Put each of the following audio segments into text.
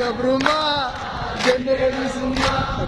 Gabrummaa jenne bilisummaa.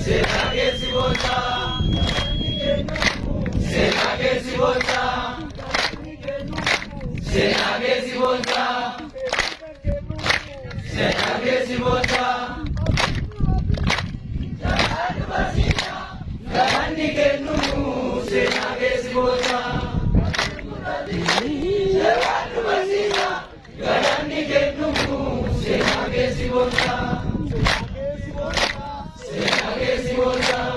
Seenaa keessi boonsaa. Seenaa keessi boonsaa. Seenaa keessi boonsaa. Seenaa keessi boonsaa. Galanni kennu seenaa keessi boonsaa. Jabaadhu barsiisaa. Galanni kennu seenaa keessi boonsaa. Seenaa keessi boonsaa.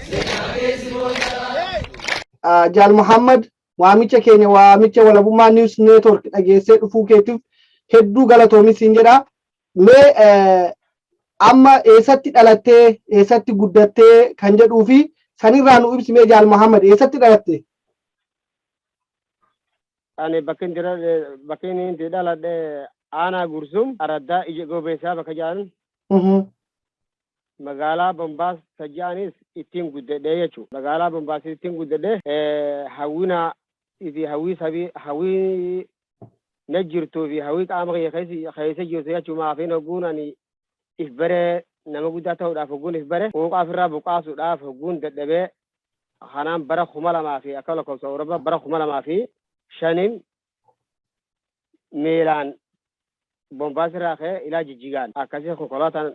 Seenaa keessi boonsaa. Jaal Muhammad, waamicha keenya, waamicha Walabummaa News Network dhageessee dhufuu keetiif hedduu galatoomi siin jedha. Mee amma eessatti dhalattee, eessatti guddattee kan jedhuu fi sanirraa nu ibsi mee. Jaal Muhammad, eessatti dhalatte? Ani bakki inni itti dhaladhe aanaa Gursum, araddaa ija gobeessaa bakka jedhan, magaalaa Bombaas tajjaanis ittiin guddadhee jechuudha. Magaalaa Bombaas ittiin guddadhee, hawwina fi hawwii sabii, hawwii na jirtuu fi hawwii qaama kiyya keessa jirtu jechuudha. Maafiin hogguun ani if baree nama guddaa ta'uudhaaf, hogguun if bare quuqaa ofirraa buqaasuudhaaf hogguun dadhabee, kanaan bara 2000 fi akka lakkoofsa Awurooppaa bara 2005n miilaan Bombaas irraa ka'ee ilaa Jijjigaan akkasii konkolaataan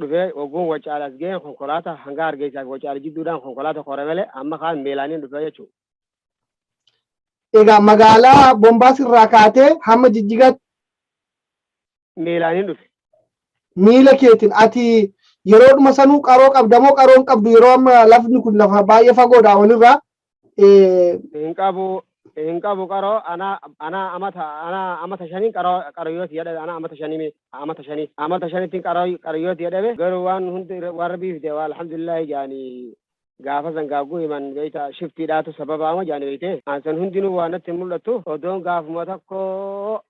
dhufee, hogguun Wacaala as ga'een konkolaataa hanga Hargeysaa fi Wacaala jidduudhaan konkolaataa kore malee amma kaan miilaaniin dhufee jechuudha. Egaa magaalaa Bombaas irraa kaatee hamma Jijjigaatti Miilaaniin dhufe. Miila keetiin. Ati yeroodhuma sanuu qaroo qabda moo qaroo hin qabdu? Yeroo amma lafni kun lafa baay'ee fagoodha walirraa. Hin qabu qaroo. Ana amata 5n qaroo qarayyooti jedhame. Ana amata 5 amata 5 amata 5ttiin qarayyooti jedhame. Garuu waan hundi waan Rabbii fide, waa alhamdulillahi jaani. Gaafa san gaagguu himan beeyta, shiftiidhaatu sababa ama jaani beeyte. An san hundinuu waan natti hin mul'attu. Odoon gaafuma tokko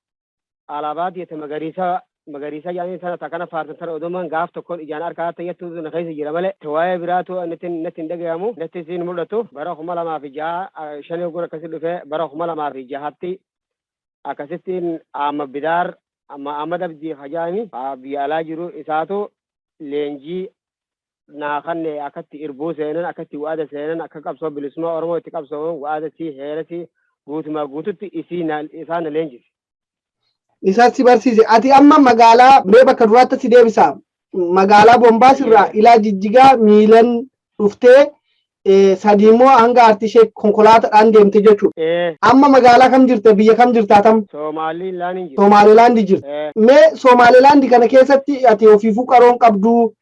alaabaa tiyya magariisa magariisa jaanii tana takana faartan tana odomaan gaaf tokkoon ijaan harkaa tayyattu na keessa jira malee, waa'ee biraatu natti hin dhagayamu, natti siin mul'atu. Bara 2006 shanii ogguun akkasi dhufe, bara 2006tti akkasittiin amma bidaar amma Ahmad Abdii Hajaani biyya alaa jiru isaatu leenjii naa kanne, akkatti irbuu seenan, akkatti wa'ada seenan, akka qabsoo bilisummaa Oromoo itti qabsooman, wa'ada si heerasi guutumaa guututti isii isaan na leenjise. Isa si barsiise. Ati amma magaalaa, mee bakka duraatti si deebisa. Magaalaa Bombaas irraa ilaa Jijjigaa miilan dhuftee, sadii immoo hanga Artishee konkolaataadhaan deemte jechuudha. Ee. Amma magaalaa kam jirta? Biyya kam jirta tam? Somaalilaand jira. Somaalilaand jirta. Ee. Mee Somaalilaand kana keessatti ati ofiifuu qaroon qabdu,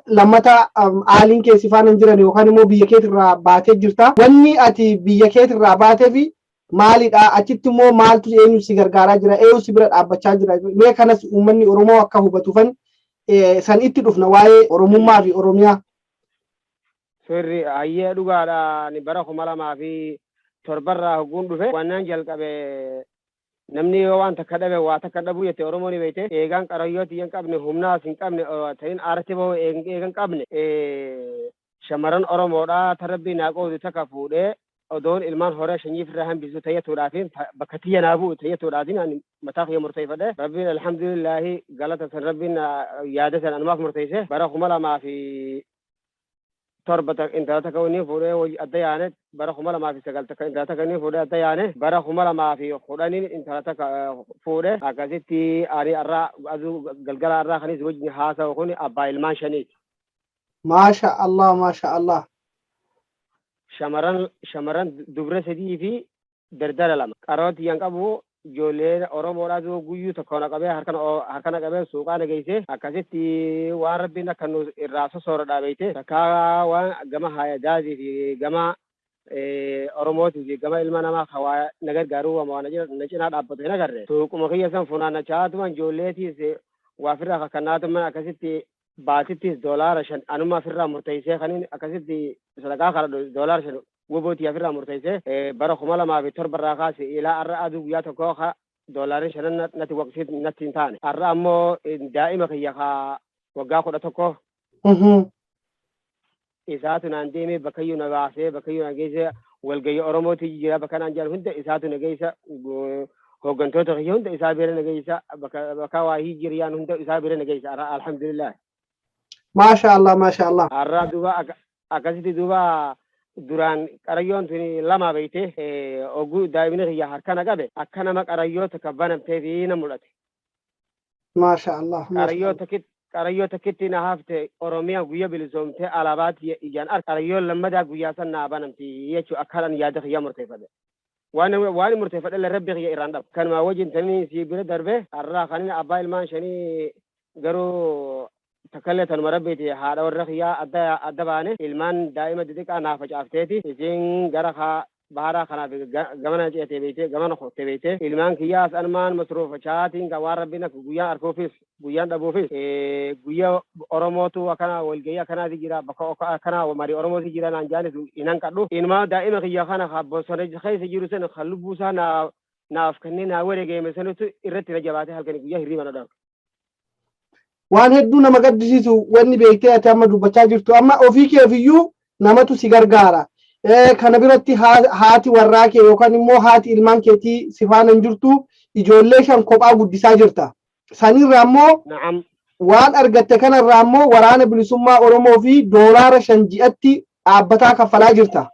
lammata aaliin keessi faana hin jiran yookaan immoo biyya keetirraa baatee jirta. Wanni ati biyya keetirraa baateefi maalidha? Achitti immoo maaltu, eenyu si gargaaraa jira? Eenyu si bira dhaabbachaa jira? Mee kanas uummanni Oromoo akka hubatuufan san itti dhufna, waa'ee Oromummaa fi Oromiyaa. Sirri, hayyee, dhugaadha. Ani bara 2007rraa hogguun dhufe wannaan jalqabe, namni yoo waan takka dhabe waa takka dhabuu jette Oromoo ni beekte. Eegaan qarayyoo tiyya hin qabne, humnaas hin qabne, ta'in aaratti bahu eegan qabne, shamarran Oromoodhaa ta Rabbii naa qoodu takka fuudhee, odoon ilmaan horee sanyii ofirraa hambisu tayyatuudhaaf, bakka tiyya naa bu'u tayyatuudhaafin ani mataa kiyya murteeffadhe. Rabbiin alhamdulillaahi galata san, Rabbiin yaada san anumaaf murteesse. Bara 2007 intala takka inni fuudhee adda yaane. Bara 2009 takka intala takka inni fuudhee adda yaane. Bara 2010n intala takka fuudhe. Akkasitti ani arraa aduu galgala arraa kanis wajjin haasa'u kun abbaa ilmaan shaniiti. Maasha Allah, maasha Allah. Shamarran dubra sadii fi dardara lama. Qarooti yan qabu, ijoolleen Oromoodhaatu guyyuu tokko na qabee, harkana qabee suuqaa na geesse. Akkasitti waan Rabbiin akka nu irraa sosoora beeyte takkaa waan gama hayadaatii fi gama Oromootii fi gama ilma namaa hawaa na gargaaruu waan na cinaa dhaabbatu hin agarre. Suuquma kiyya san funaannachaatuman ijoolleetiis waa firraa kakkannaatuman, akkasitti baatittis $5 anuma ofirraa murteessee kaniin akkasitti sadaqaa kadhadhu, $5 wobootii ofirraa murteessee, bara 2007rraa kaase ilaa har'a aduu guyyaa tokko ka doolaariin 5 natti waqtii natti hin taane. Har'a ammoo daa'ima kiyya ka waggaa 11 isaatu naan deemee, bakkayyuu na baasee, bakkayyuu na geesse, walgayii Oromootii jira bakka naan jedhan hunda isaatu na geessa, hooggantoota kiyya hunda isaa bira na geessa, bakka waa jiriyaan hunda isaa bira na geessa, alhamdulillah. Maasha Allah, maasha Allah. Har'a duuba akkasitti duuba duraan qarayyoon tuni lama beeyte, oguu daa'imni kiyya harkana qabe akka nama qarayyoo takka banamtee fi na mul'ate. Maasha Allah. Qarayyoo takkitti, qarayyoo takkitti na hafte. Oromiyaa guyya bilisoomtee alaabaatti ijaan arga, qarayyoon lammadaa guyyaa san naa banamti jechuu akkanaan yaada kiyya murteeffadhe. Waan murteeffadhe illee rabbi kiyya irraan dhabu. Kanumaa wajjin tanii si bira darbe har'aa kanin abbaa ilmaan shanii garuu takkallee tanuma rabbiiti haadha warra kiyyaa adda adda baane, ilmaan daa'ima xixiqqaa naa facaafteeti isiin gara kaa baharaa kanaaf gamana ceetee beeyte, gamana kottee beeyte. Ilmaan kiyyaas anumaan masruufachaatiin kan waan rabbiin akka guyyaan arkuufis guyyaan dhabuufis guyyaa Oromootu akkana walgahii akkanaati jira, bakka akkanaa marii Oromooti jira naan jaanis hin hanqadhu. Ilmaan daa'ima kiyya kana ka bosona keessa jiru sana kan lubbuu isaa naaf kennee naa wareegame sanatu irratti na jabaatee halkanii guyyaa hirriba na dhorka. Waan hedduu nama gaddisiisu wanni beektee ati amma dubbachaa jirtu, amma ofii keefiyyuu namatu si gargaara. Kana biratti haati warraa kee yookaan immoo haati ilmaan keetii si faana hin jirtu, ijoollee shan kophaa guddisaa jirta. Sanirraa immoo waan argatte kanarraa immoo Waraana Bilisummaa Oromoo fi $5 ji'atti dhaabbataa kaffalaa jirta.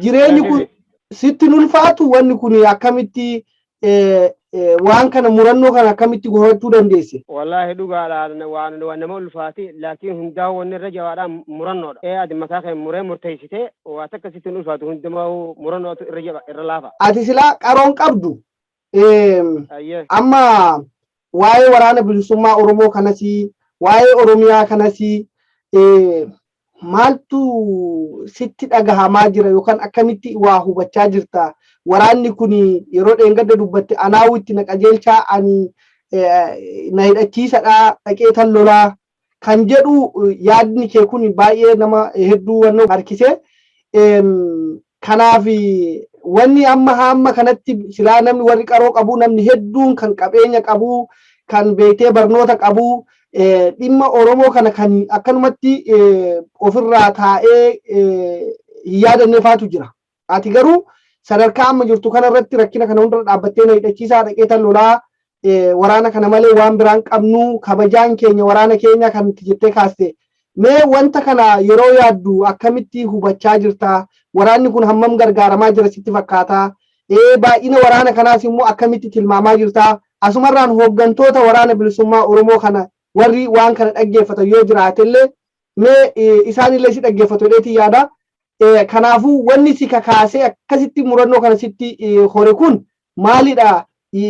Jireenyi kun sitti ulfaatu, wanni kun akkamitti waan kana murannoo kana akkamitti godhachuu dandeesse? Wallaahi dhugaadhaan waan nama ulfaati, laakiin hundaa wanni irra jabaadhaan murannoodha. Ati mataa kee muree murteessitee waa takka sitti hin ulfaatu, hundumaa murannootu irra jaba, irra laafa. Ati silaa qaroon qabdu amma waa'ee Waraana Bilisummaa Oromoo kanasii, waa'ee Oromiyaa kanasii maaltu sitti dhagahamaa jira yookaan akkamitti waa hubachaa jirta? Waraanni kun yeroo dheengadda dubbatte anaawu itti na qajeelchaa, ani na hidhachiisadha, dhaqee tan lolaa kan jedhu, yaadni kee kun baay'ee nama hedduu wannoo harkisee. Kanaaf wanni amma hamma kanatti silaa namni warri qaroo qabu, namni hedduun kan qabeenya qabu, kan beektee barnoota qabu, dhimma Oromoo kana kan akkanumatti ofirraa taa'ee hin yaadanne faatu jira. Ati garuu sadarkaa amma jirtu kanarratti rakkina kana hundarra dhaabbattee na hidhachiisaa, dhaqee tan lolaa, waraana kana malee waan biraan qabnu, kabajaan keenya waraana keenya kan itti jettee kaaste. Mee wanta kana yeroo yaaddu akkamitti hubachaa jirta? Waraanni kun hammam gargaaramaa jira sitti fakkaata? Baay'ina waraana kanaas immoo akkamitti tilmaamaa jirta? Asumarraan hooggantoota Waraana Bilisummaa Oromoo kana warri waan kana dhaggeeffatan yoo jiraatellee mee isaanillee si dhaggeeffatu jedheetii yaada. Kanaafuu wanni si kakaasee akkasitti murannoo kana sitti hore kun maalidha?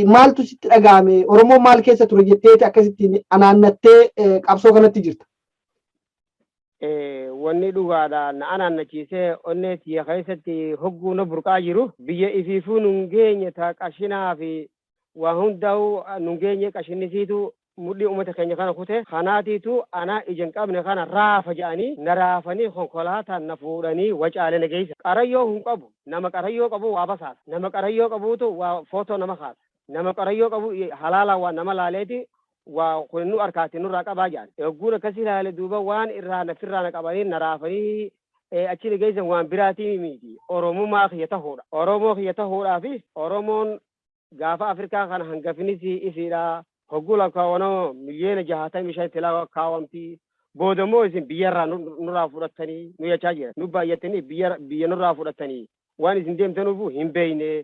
Maaltu sitti dhaga'ame? Oromoon maal keessa ture jetteeti akkasitti anaannattee qabsoo kanatti jirta? Wanni dhugaadha na anaannachiisee onnee tiyya keessatti hogguu na burqaa jiru, biyya ifiifuu nun geenye ta qashinaa fi waa hundaa'uu nun geenye, qashinnisiitu mudhii uummata keenya kana kute kanaatiitu anaa ija hin qabne kana raafa jedhanii na raafanii konkolaataan na fuudhanii Wacaale na geessa. Qarayyoo hin qabu. Nama qarayyoo qabu waa basaasa. Nama qarayyoo qabuutu waa footoo nama kaasa. Nama qarayyoo qabu halaalaan waa nama laaleeti waa kun nu harkaatti nurraa qabaa jedhan. Yogguun akkasii ilaale duuba waan irraa nafirraa na qabanii na raafanii achi na geessan waan biraatii miti. Oromummaa kiyya tahuudha. Oromoo kiyya tahuudhaa fi Oromoon gaafa Afrikaa kana hangafinis isiidha. Hogguu lakkaawwanoo miliyoona 65tti lakkaawamti. Booda immoo isin biyyarraa nurraa fudhattanii nu jechaa jira. Nu baay'attanii biyya nurraa fudhattanii waan isin deemtanuufuu hin beekne.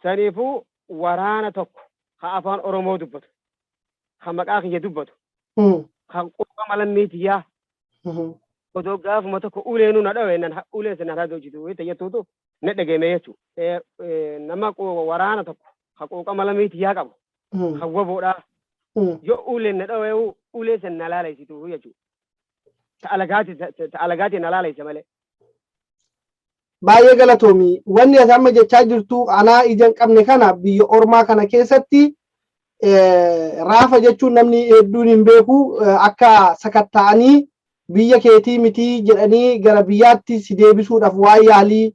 Saniifuu waraana tokko ka afaan Oromoo dubbatu, ka maqaa kiyya dubbatu, ka quuqama lammii tiyyaa odoo gaafuma tokko uleenuu na dhawe nan uleen sana na hojjetu jettuutu na dhagame jechuudha. Nama waraana tokko ka quuqama lammii tiyyaa qabu, ka waboodhaa yoo uleen na dhawe ulee sana na laalessitu jechuudha. Ta alagaati na laalessa malee. Baay'ee galatoomi. Wanni ati amma jechaa jirtu anaa ija hin qabne kana biyya ormaa kana keessatti raafa jechuun namni hedduun hin beeku, akka sakatta'anii biyya keetii mitii jedhanii gara biyyaatti si deebisuudhaaf waan yaalii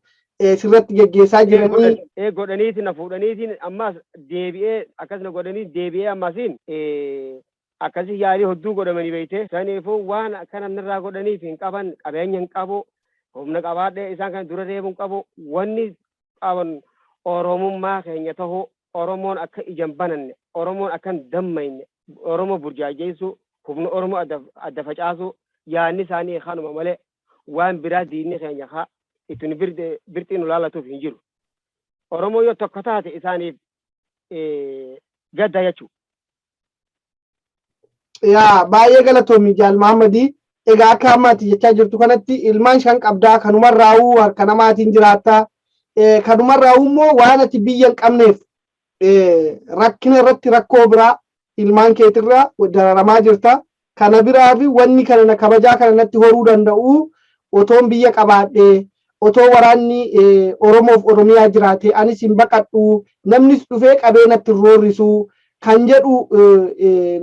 sirratti geggeessaa jiranii. Godhaniitiin na fuudhaniitiin ammas deebi'ee akkas na godhanii deebi'ee ammasiin akkasii yaalii hedduu godhamanii beeyte. Saniifuu waan akkana narraa godhaniif hin qaban, qabeenya hin qabu, humna qabaadhee isaan kana dura deemuu hin qabu. Wanni qaban Oromummaa keenya tahuu, Oromoon akka ija hin bananne, Oromoon akka hin dammayne. Oromoo burjaajeessuu, humna Oromoo adda facaasuu yaadni isaanii kanuma malee waan biraa diinni keenya haa ittiin birxii nu laalatuuf hin jiru. Oromoo yoo tokko taate isaaniif gadda jechuudha. Yaa, baay'ee galatoomi, Jaal Mahammadii. Egaa akka amma ati jechaa jirtu kanatti ilmaan shan qabdaa, kanumarraa'uu harka namaatiin jiraattaa. Kanumarraa'uu immoo waan ati biyya hin qabneef rakkina irratti rakkoo biraa ilmaan keetirraa dararamaa jirta. Kana biraa fi wanni kana na kabajaa kana natti horuu danda'u otoon biyya qabaadhee, otoo waraanni Oromoof Oromiyaa jiraate, anis hin baqadhu, namnis dhufee qabee natti hin roorrisu kan jedhu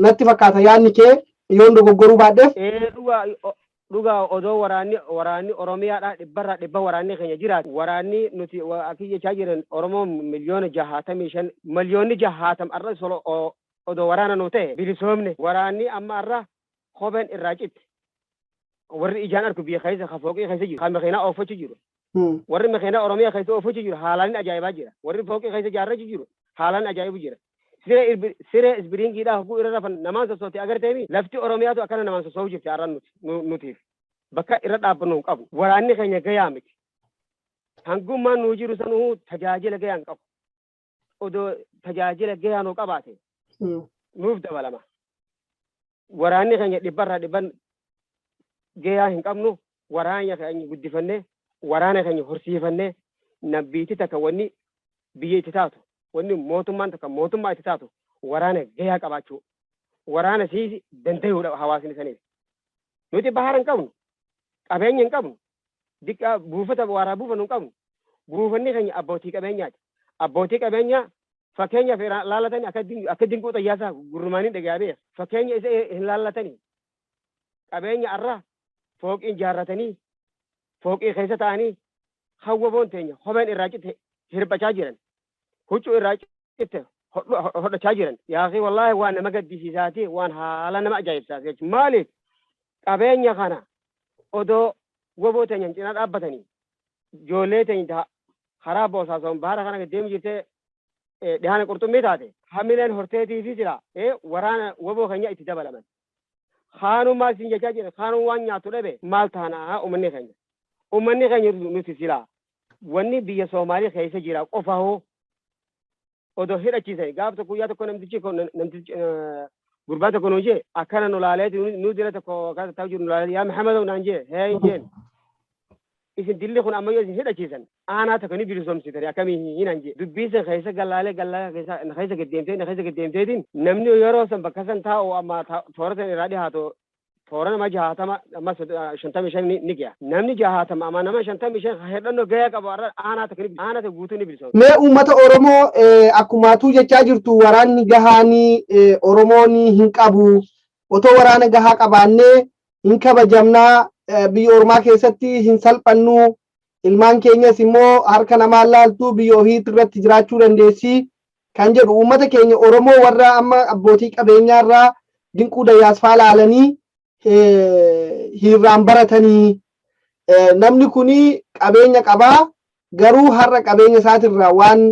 natti fakkaata yaadni kee, yoon dogoggoruu baadheef. Ee, dhugaa dhugaa, odoo waraanni Oromiyaadhaa dhibbarraa dhibba waraanni keenya jiraate, waraanni nuti akki jechaa jiran Oromoon 65 miliyoona, 60 miliyoona arra solo odoo waraana nu ta'e bilisoomne. Waraanni amma arra kopheen irraa citte, warri ijaan arku biyya keessa ka fooqii keessa jiru, ka makiinaa oofachuu jiru, warri makiinaa Oromiyaa keessa oofachuu jiru haalaan ajaa'ibaa jira. Warri fooqii keessa ijaarrachuu jiru haalaan ajaa'ibu jira. Siree isbiriingiidhaa hogguu irra rafan namaan sossoote agarteemi. Lafti Oromiyaatu akkana namaan sossoo'u jirti. Har'aan nuti nutiif bakka irra dhaabbannu hin qabu. Waraanni keenya gayaa miti. Hangummaan nuu jiru sanuu tajaajila gayaa hin qabu. Odoo tajaajila gayaa nuu qabaate nuuf dabalama. Waraanni keenya dhibbarraa dhibban gayaa hin qabnu. Waraana keenya guddifannee, waraana keenya horsiifannee, nabbiitti takka wanni biyya itti taatu, wanni mootummaan takka mootummaa itti taatu waraana gayaa qabaachuu, waraana siis danda'uudha hawaasni saniif. Nuti bahara hin qabnu, qabeenya hin qabnu, diqqaa buufata waaraa buufannu hin qabnu. Buufanni keenya abbootii qabeenyaati. Abbootii qabeenyaa fakkeenyaaf laallatanii akka Dinquu Xayyaasaa gurrumaanii dhagayaa beeka. Fakkeenya isa hin laallatanii qabeenya arra fooqiin jaarratanii fooqii keessa ta'anii hawwaboon teenya kopheen irraa citte hirphachaa jiran, huccuu irraa citte hodhachaa jiran. Yaaqii wallaahi waan nama gaddisiisaati, waan haala nama ajaa'ibsaati jechuudha. Maaliif qabeenya kana odoo woboo teenyan cinaa dhaabbatanii, ijoollee teenya karaa Boosaasoon bahara kana deemu jirtee dhihaana qurxummii taate hamileen horteetii fi jira waraana woboo keenya itti dabalaman. Kaanummaa isin jechaa jira, kaanuu waan nyaatu dhabe. Maal taanaa uummanni keenya? Uummanni keenya nuti silaa wanni biyya Soomaalii keessa jira qofa hoo odoo hidhachiisani. Gaaf tokko guyyaa tokko namtichi namtichi gurbaa tokko nuun jee, akkana nu laaleeti, nu dira tokko akkana ta'u jiru nu laaleeti, "Yaa Muhammad," naan jee, "Hee," hin jeen, "Isin dilli kun ammayyoo isin hidhachiisan aanaa tokko ni bilisoomsitani akkamii?" Naan jee. Dubbii san keessa gallaalee gallaalee keessa na keessa gaddeemtee na keessa gaddeemteetiin namni yeroo san bakka san taa'u amma toora san irraa dhihaatu toora nama 60 amma 55 ni ga'a. Namni 60 amma nama 55 hidhannoo gahaa qabu har'a aanaa tokko ni aanaa tokko guutuu ni bilisoomsa. Mee uummata Oromoo, akkumaatuu jechaa jirtu waraanni gahaanii Oromoon hin qabu. Otoo waraana gahaa qabaannee hin kabajamnaa, biyya ormaa keessatti hin salphannu, ilmaan keenyas immoo harka namaan laaltu biyya ofii irratti jiraachuu dandeessi kan jedhu, uummata keenya Oromoo warra amma abbootii qabeenyaa irraa Dinquu Dayyaas faa laalanii hiirraan baratanii, namni kuni qabeenya qabaa garuu har'a qabeenya isaatirraa waan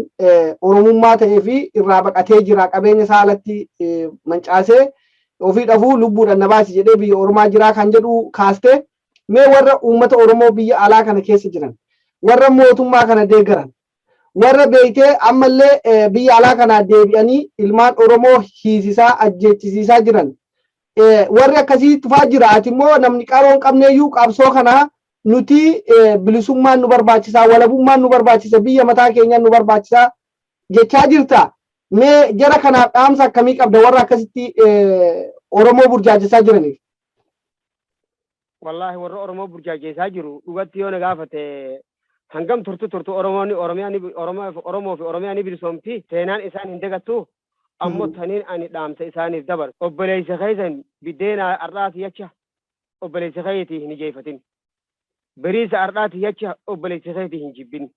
Oromummaa ta'ee fi irraa baqatee jira, qabeenya isaa alatti mancaasee ofii dhafuu lubbuudhaan na baasi jedhee biyya ormaa jiraa kan jedhu kaaste. Mee warra uummata Oromoo biyya alaa kana keessa jiran, warra mootummaa kana deeggaran, warra beeytee ammallee biyya alaa kanaa deebi'anii ilmaan Oromoo hiisisaa ajjeechisiisaa jiran, warri akkasii tufaa jira, ati immoo namni qaroo hin qabneeyyuu qabsoo kanaa nuti bilisummaan nu barbaachisaa, walabummaan nu barbaachisa, biyya mataa keenyaan nu barbaachisaa jechaa jirta. Mee jara kanaaf dhaamsa akkamii qabda, warra akkasitti Oromoo burjaajessaa jiraniif? Wallaahi warra Oromoo burjaajessaa jiru dhugatti yoo na gaafate, hangam turtu turtu Oromoon Oromiyaa ni Oromoo fi Oromiyaa ni bilisoomti, seenaan isaan hin dagattu. Ammoo taniin ani dhaamsa isaaniif dabarsu, obboleessa keessan biddeena har'aati jecha obboleessa keetii hin ijeeffatin, bariisa har'aati jecha obboleessa keetii hin jibbin.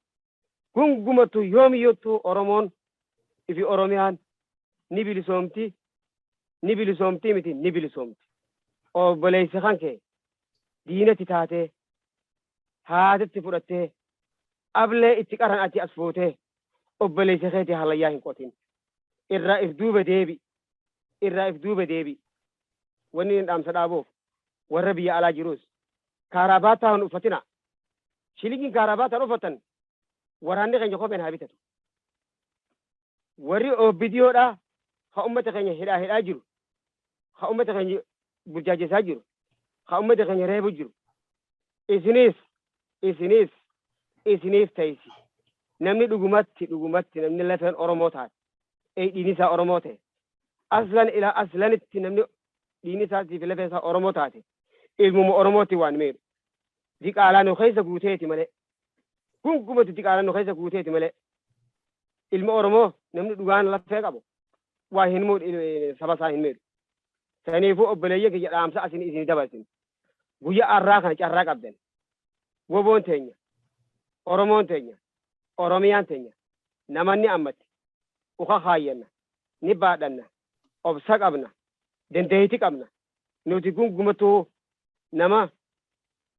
Gungumattu yoomiyyuttuu Oromoon fi Oromiyaan ni bilisoomti, ni bilisoomti miti, ni bilisoomti. Obboleessi kan kee diinatti taatee haatitti fudhattee ablee itti qaran ati as fuutee obboleessa keetii hallayyaa hin qotin. Irraa if duuba deebi. Irraa if duuba deebi. Wanni inni dhaamsa dhaabuuf warra biyya alaa jirus kaaraabaataa hin uffatina. Shilingin kaaraabaataan uffatan waraanni keenya kopheen haa bitatu. Warri OPDOdha ka ummata keenya hidhaa hidhaa jiru, ka ummata keenya burjaajessaa jiru, ka ummata keenya reebu jiru. Isiniif isiniif isiniif teessi. Namni dhugumatti dhugumatti namni lafeen Oromoo taate, dhiigni isaa Oromoo ta'e, aslan ilaa aslanitti namni dhiigni isaatii fi lafeen isaa Oromoo taate, ilmuma Oromootti waan miidhu. Diqaalaa nu keessa guuteeti malee. Gungumatti diqaalaa nu keessa guuteeti malee. Ilma Oromoo namni dhugaan lafee qabu waa hin miidhu, saba isaa hin miidhu. Saniifuu obboleeyyan kiyya, dhaamsa asin isin dabarsin. Guyyaa arraa kana carraa qabdan. Woboon teenya, Oromoon teenya, Oromiyaan teenya namanni ammatti uka kaayyanna, ni baadhanna, obsa qabna, dandeeyti qabna. Nuti gungumattuu nama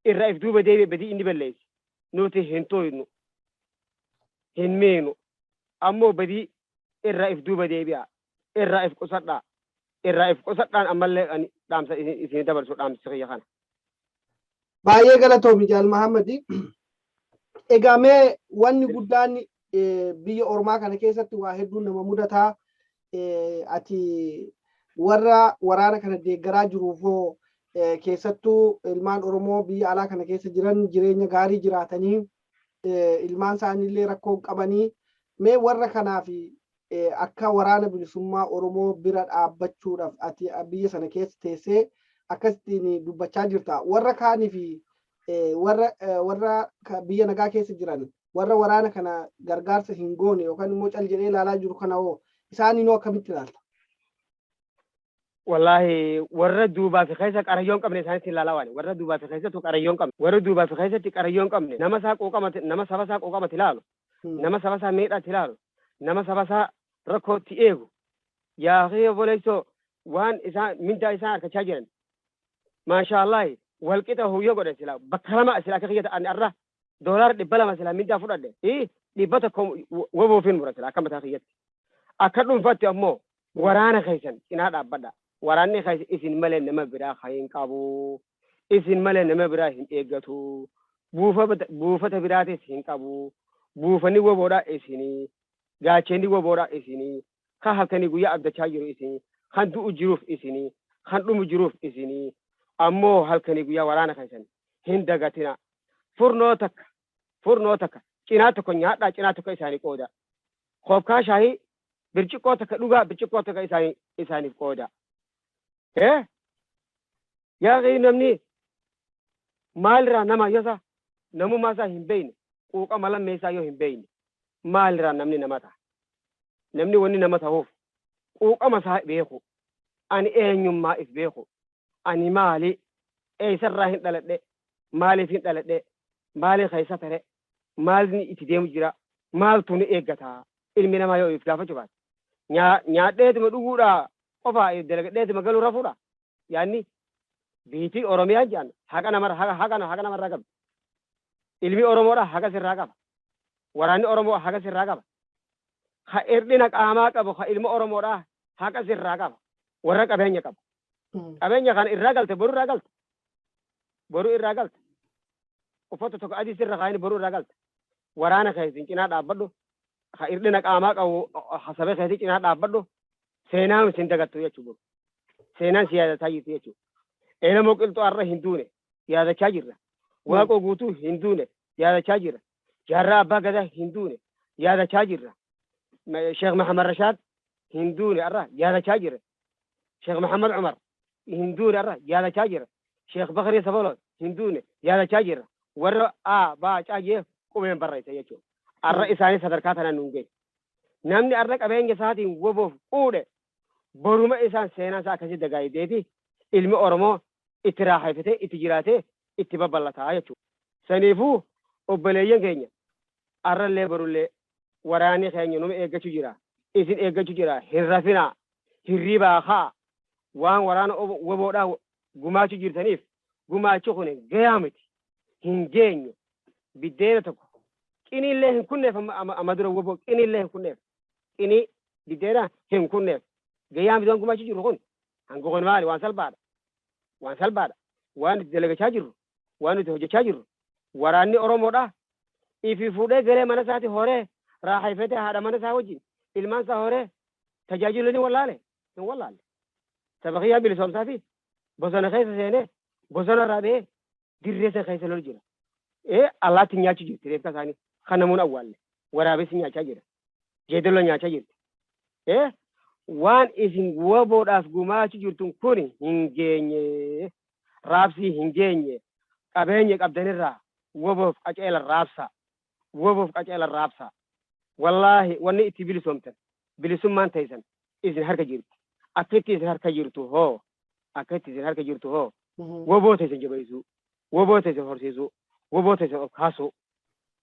irra if duuba deebi'e badii inni balleesse nuti hin tuynu, hin miinu. Ammoo badii irra if duuba deebi'a, irraa if qusadhaa, irraa if qusadhaan ammallee ani dhaamsa isin dabarsu dhaamsi kiyya kana. Baay'ee galatoomi, Jaal Mahammadi. Egaa mee wanni guddaan biyya ormaa kana keessatti waa hedduun nama mudataa. Ati warra waraana kana deeggaraa jiruufoo, keessattuu ilmaan Oromoo biyya alaa kana keessa jiran jireenya gaarii jiraatanii, ilmaan isaaniillee rakkoo hin qabanii, mee warra kanaaf akka Waraana Bilisummaa Oromoo bira dhaabbachuudhaaf ati biyya sana keessa teessee akkasittiin dubbachaa jirta. Warra kaanii fi warra biyya nagaa keessa jiran, warra waraana kana gargaarsa hin goone yookaan immoo cal jedhee ilaalaa jiru kana hoo isaaniinoo akkamitti ilaalta? Wallaahi, warra duubaa fi keessa qarayyoon qabne isaanitti ilaalaa waan warra duubaa fi keessattuu qarayyoon qabne, warra duubaa fi keessatti qarayyoon qabne, nama isaa quuqamati, nama saba isaa quuqamati ilaalu, nama saba isaa miidhaatti ilaalu, nama saba isaa rakkootti eegu. Yaa kiyya obboleessoo, waan isaan mindaa isaan harkachaa jiran, maashaallahi, walqixa huyyoo godhan sila bakka lama sila akka kiyya ta'an arra $200 sila mindaa fudhadhe 100 woboofin mura sila akka mataa kiyyatti. Akka dhuunfaatti ammoo waraana keessan cinaa dhaabbadha. Waraanni keessa isin malee nama biraa kan hin qabu. Isin malee nama biraa hin eeggatu. Buufata biraatis hin qabu. Buufanni woboodhaa isinii. Gaachenni woboodhaa isinii. Kan halkanii guyyaa abdachaa jiru isinii. Kan du'u jiruuf isinii. Kan dhumu jiruuf isinii. Ammoo halkanii guyyaa waraana keessan hin dagatina. Furnoo takka furnoo takka cinaa tokko nyaadhaa, cinaa tokko isaanii qooda. Koofkaa shaayii birciqqoo takka dhugaa, birciqqoo takka isaaniif qooda. Eh? Yaa namni maalirraa nama yosa namummaa isaa hin beekne, quuqama lammeessaa yoo hin beekne, maalirraa namni nama ta'a? Namni wanni nama ta'uuf quuqama isaa beeku. Ani eenyummaa if beeku. Ani maali? Eessarraa hin dhaladhe? Maaliif hin dhaladhe? Maali keessa tare? Maalni itti deemu jira? Maaltu nu eeggata? Ilmi namaa yoo if gaafachuu baate. Nyaadheetuma dhuguudha qofa, dalagadheetuma galuu rafuudha. Yaanni biitii Oromiyaa jedhan haqa namarra haqa haqa haqa namarraa qabdi. Ilmi Oromoodha haqa sirraa qaba. Waraanni Oromoo haqa sirraa qaba. Ka hirdhina qaamaa qabu, ka ilma Oromoodha haqa sirraa qaba. Warra qabeenya qabu. Qabeenya kana irraa galte, boru irraa galte. Boru irraa galte. Uffata tokko adii sirra kaayanii boru irraa galte. Waraana keessin cinaa dhaabbadhu. Ka hirdhina qaamaa qabu saba keetii cinaa dhaabbadhu. Seenaan sin dagattu jechuudha boru. Seenaan si yaadataa jirti jechuudha. Eenamoo Qilxuu har'a hin duune, yaadachaa jirra. Waaqoo Guutuu hin duune, yaadachaa jirra. Jaarraa Abbaa Gadaa hin duune, yaadachaa jirra. Sheekh Mahamad Rashaad hin duune, har'a yaadachaa jirra. Sheekh Mahamad Umar hin duune, har'a yaadachaa jirra. Sheekh Bakrii Sabalo hin duune, yaadachaa jirra. Warra A, B, C jee qubeen barreessa jechuudha. Har'a isaanii sadarkaa tanaan nuun ga'e. Namni har'a qabeenya isaatiin woboof quudhe boruma isaan seenaa isaa akkasii dagaagdeeti ilmi Oromoo itti raaxeffatee itti jiraatee itti babal'ataa jechuudha. Saniifuu obboleeyyan keenya, har'allee borullee waraanni keenya numa eeggachuu jira. Isin eeggachuu jira. Hin rafinaa. Hirribaa ka'a. Waan waraana woboodhaa gumaachuu jirtaniif gumaachi kun gayaa miti. Hin geenye. Biddeena tokko qiniillee hin kunneef amma dura woboo qiniillee hin kunneef. Qinii biddeena hin kunneef. Gayyaa miti waan gumaachuu jirru kun. Hanga kun maali? Waan salphaadha. Waan salphaadha. Waan nuti dalagachaa jirru, waan nuti hojjechaa jirru, waraanni Oromoodha. Ifi fuudhee galee mana isaati horee raaxayfatee haadha mana isaa wajjin ilmaan isaa horee tajaajilu ni wallaale? Hin wallaalle. Saba kiyyaa bilisoomsaa fi bosona keessa seenee bosona irraa ba'ee dirree san keessa lolu jira. Ee allaatti nyaachuu jirti reefka isaanii kan namoonni awwaalle waraabessi nyaachaa jira. Jeedaloo nyaachaa jirti. Ee waan isin waboodhaaf gumaachuu jirtun kun hin geenye. Raabsii hin geenye. Qabeenya qabdanirraa waboof qaceela raabsaa. Waboof qaceela raabsaa. Wallaahi wanni itti bilisoomtan bilisummaan teessan isin harka jirti. Akka itti isin harka jirtu hoo akka itti isin harka jirtu hoo waboo teessan jabeessuu, waboo teessan horsiisuu, waboo teessan ol kaasuu.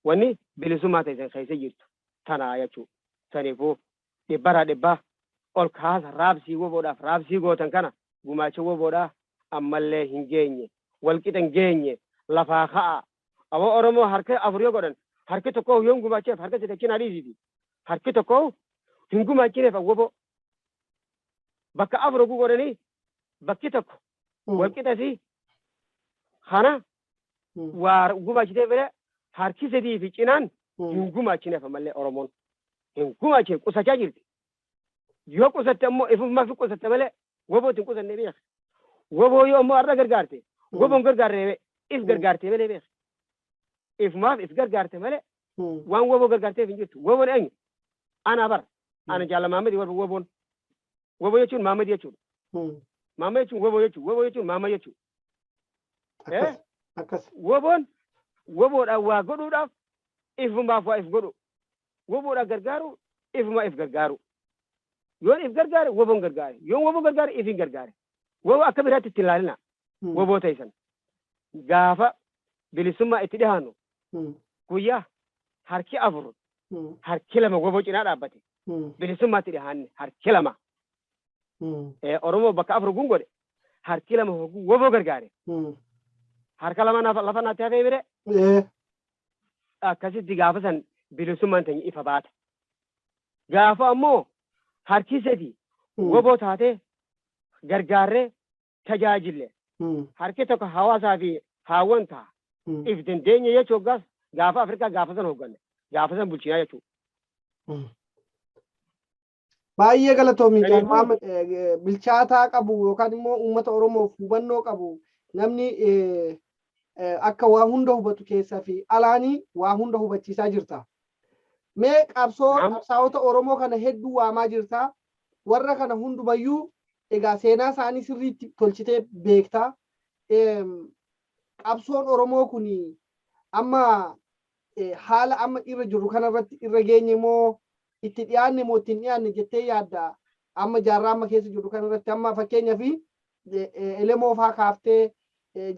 Wanni bilisummaa teessan keessa jirtu tanaa jechuu. Saniifuu dhibbarraa dhibbaa ol kaasa raabsii waboodhaaf raabsii gootan kana gumaacha waboodhaa ammallee hin geenye. Walqixa hin geenye. Lafaa ka'aa. Aboo Oromoo harka afur yoo godhan harki tokko yoo hin gumaacheef harka sadi achi naa dhiisiiti. Harki tokko hin gumaachineef waboo. Bakka afur oguu godhanii bakki tokko walqixa si kana waa gumaachitee malee harki sadii fi cinaan hin gumaachineef ammallee Oromoon hin gumaachine qusachaa jirti. Yoo qusatte ammoo ifumaa fi qusatte malee wabootti hin qusanne beek. Waboo yoo ammoo har'a gargaarte waboon gargaarre if gargaarte malee beek. Ifumaaf if gargaarte malee waan waboo gargaarteef hin jirtu. Waboon eenyu? Ana bara. Ana jaala Maamadi warra waboon. Waboo jechuun Maamadi jechuudha. Maama jechuun waboo jechuudha. Waboo jechuun maama jechuudha. Akkas. Akkas. Waboon waboodhaan waa godhuudhaaf ifumaaf waa if godhu. Waboodhaan gargaaru ifumaa if gargaaru. Yoon if gargaare waboon gargaare. Yoon waboo gargaare ifin gargaare. Waboo akka biraatti itti ilaalina. Waboo teessan. Gaafa bilisummaa itti dhihaannu guyyaa harki afur harki lama waboo cinaa dhaabbate. Bilisummaatti dhihaanne harki lama. Oromoo bakka afur gun godhe harki lama hogguu waboo gargaare. Harka lama lafa naatti hafee bire akkasitti gaafa san bilisummaan teenya ifa baata. Gaafa ammoo harki sadi waboo taatee gargaarree tajaajille harki tokko hawaasaa fi haawwan ta'a. If dandeenye jechuu hoggaas gaafa Afrikaa gaafa san hoogganne gaafa san bulchinaa jechuudha. Baay'ee galatoomi Jaal Kanaafuu Muhammad bilchaataa qabu yookaan immoo uummata Oromoof hubannoo qabu namni akka waa hunda hubatu keessaa fi alaanii waa hunda hubachiisaa jirta. Mee qabsoo Naam. qabsaa'ota Oromoo kana hedduu waamaa jirta. Warra kana hundumayyuu egaa seenaa isaanii sirriitti tolchitee beekta. Qabsoon Oromoo kun amma haala amma irra jirru kanarratti irra geenye moo itti dhiyaanne moo itti hin dhiyaanne jettee yaadda amma jaarraa amma keessa jirru kanarratti amma fakkeenyaaf Elemoo faa kaaftee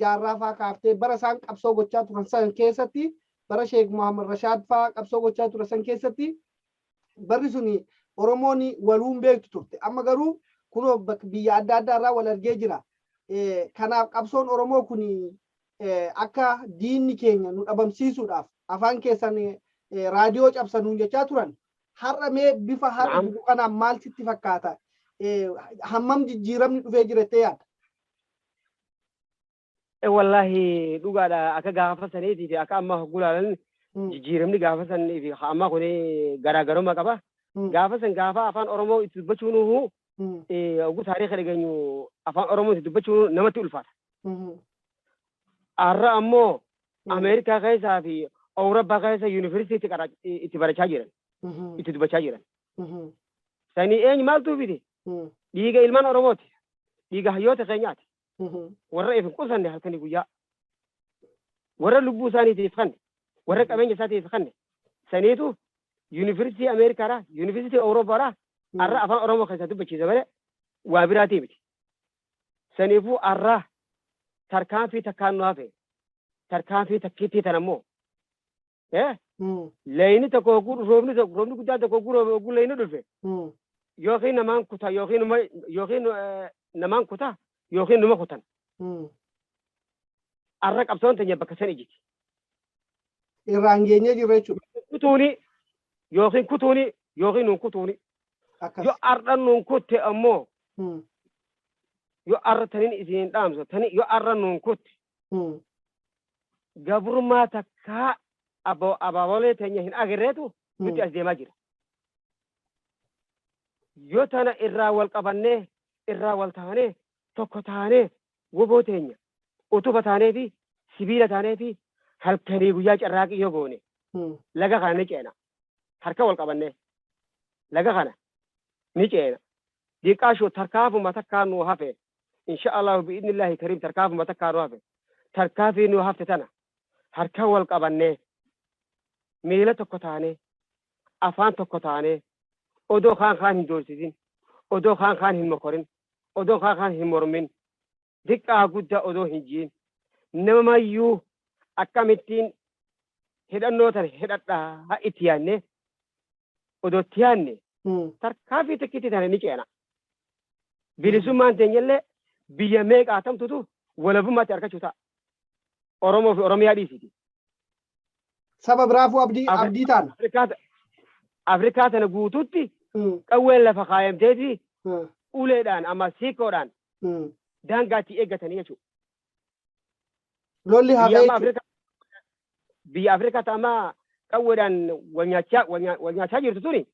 Jaarraa faa kaaftee bara isaan qabsoo gochaa turan san keessatti bara Sheek Muhammad Rashaad faa qabsoo gochaa turan san keessatti barri suni Oromoon waluun beektu turte amma garuu kunoo biyya adda addaa irraa wal argee jira. Kanaaf qabsoon Oromoo kun akka diinni keenya nu dhabamsiisuudhaaf afaan keessan raadiyoo cabsa nuun jechaa turan. Har'a mee bifa har'a jiru kanaan maal sitti fakkaata? Hammam jijjiiramni dhufee jira jettee yaadda? Wallaahi dhugaadha akka gaafa saniitii fi akka amma hogguu ilaalan jijjiiramni gaafa sanii fi amma kun garaagarummaa qaba. Gaafa san gaafa afaan Oromoo itti dubbachuun hogguu taariika dhageenyu afaan Oromoo itti dubbachuun namatti ulfaata. Har'a ammoo Ameerikaa keessaa fi Awurooppaa keessa yuunivarsiitii itti barachaa jiran, itti dubbachaa jiran. Sanii eenyu maaltu fide? Dhiiga ilmaan Oromooti. Dhiiga hayyoota keenyaati. Warra if hin qusanne halkanii guyyaa. Warra lubbuu isaaniitiif kanne, warra qabeenya isaatiif kanne. Saniitu yuunivarsiitii Ameerikaadhaa, yuunivarsiitii Awurooppaadhaa har'a afaan Oromoo keessaa dubbachiisa malee waa biraatii miti. Saniifuu arraa tarkaanfii takkaan nu hafe. Tarkaanfii takkiittii tana immoo leeyni tokko hogguu roobni tokko roobni guddaan tokko hogguu roobe hogguu leeyni dhufe yookiin namaan kuta yookiin numa yookiin namaan kuta yookiin numa kutan. Arra qabsoon teenya bakka san ijiti. Irraan geenyee jirra jechuudha. Kutuuni yookiin kutuuni yookiin nuun kutuuni. Akkas. Yoo arra nuun kutte ammoo, yoo arra tanin isin dhaamsa tani, yoo arra nuun kutte, gabrummaa takkaa abaabolee teenya hin agarreetu nuti as deemaa jira. Yoo tana irraa wal qabannee, irraa wal taanee, tokko taanee, woboo teenya utuba taanee fi sibiila taanee fi halkanii guyyaa carraaqii yoo goone, laga kana ni ceena. Harka wal qabannee laga kana ni ceena. Diqqaashoo tarkaafuma takkaa nuu hafe, insha Allahu bi'idnillahi kariim, tarkaafuma takkaa nuu hafe. Tarkaafii nuu hafte tana harka wal qabannee, miila tokko taanee, afaan tokko taanee, odoo kaan kaan hin doorsisin, odoo kaan kaan hin mokorin, odoo kaan kaan hin mormin, diqqaa guddaa odoo hin jiin, namamayyuu akkamittiin hidhannoo tana hidhadhaa itti yaadne, odoo itti yaadne, tarkaanfii takkitti tana ni ceena. Bilisummaan teenyallee biyya meeqaatamtutu walabummaatti argachuu ta'a. Oromoo fi Oromiyaa dhiisiti. Saba biraafuu abdii abdii taana. Afrikaa tana guutuutti qawween lafa kaayamteeti uleedhaan amma siikoodhaan daangaatti eeggatanii jechuudha. Lolli hafee Biyya amma jechuudha. Afrikaa, biyya Afrikaa ta amma qawweedhaan wal nyaachaa jirtu tuni,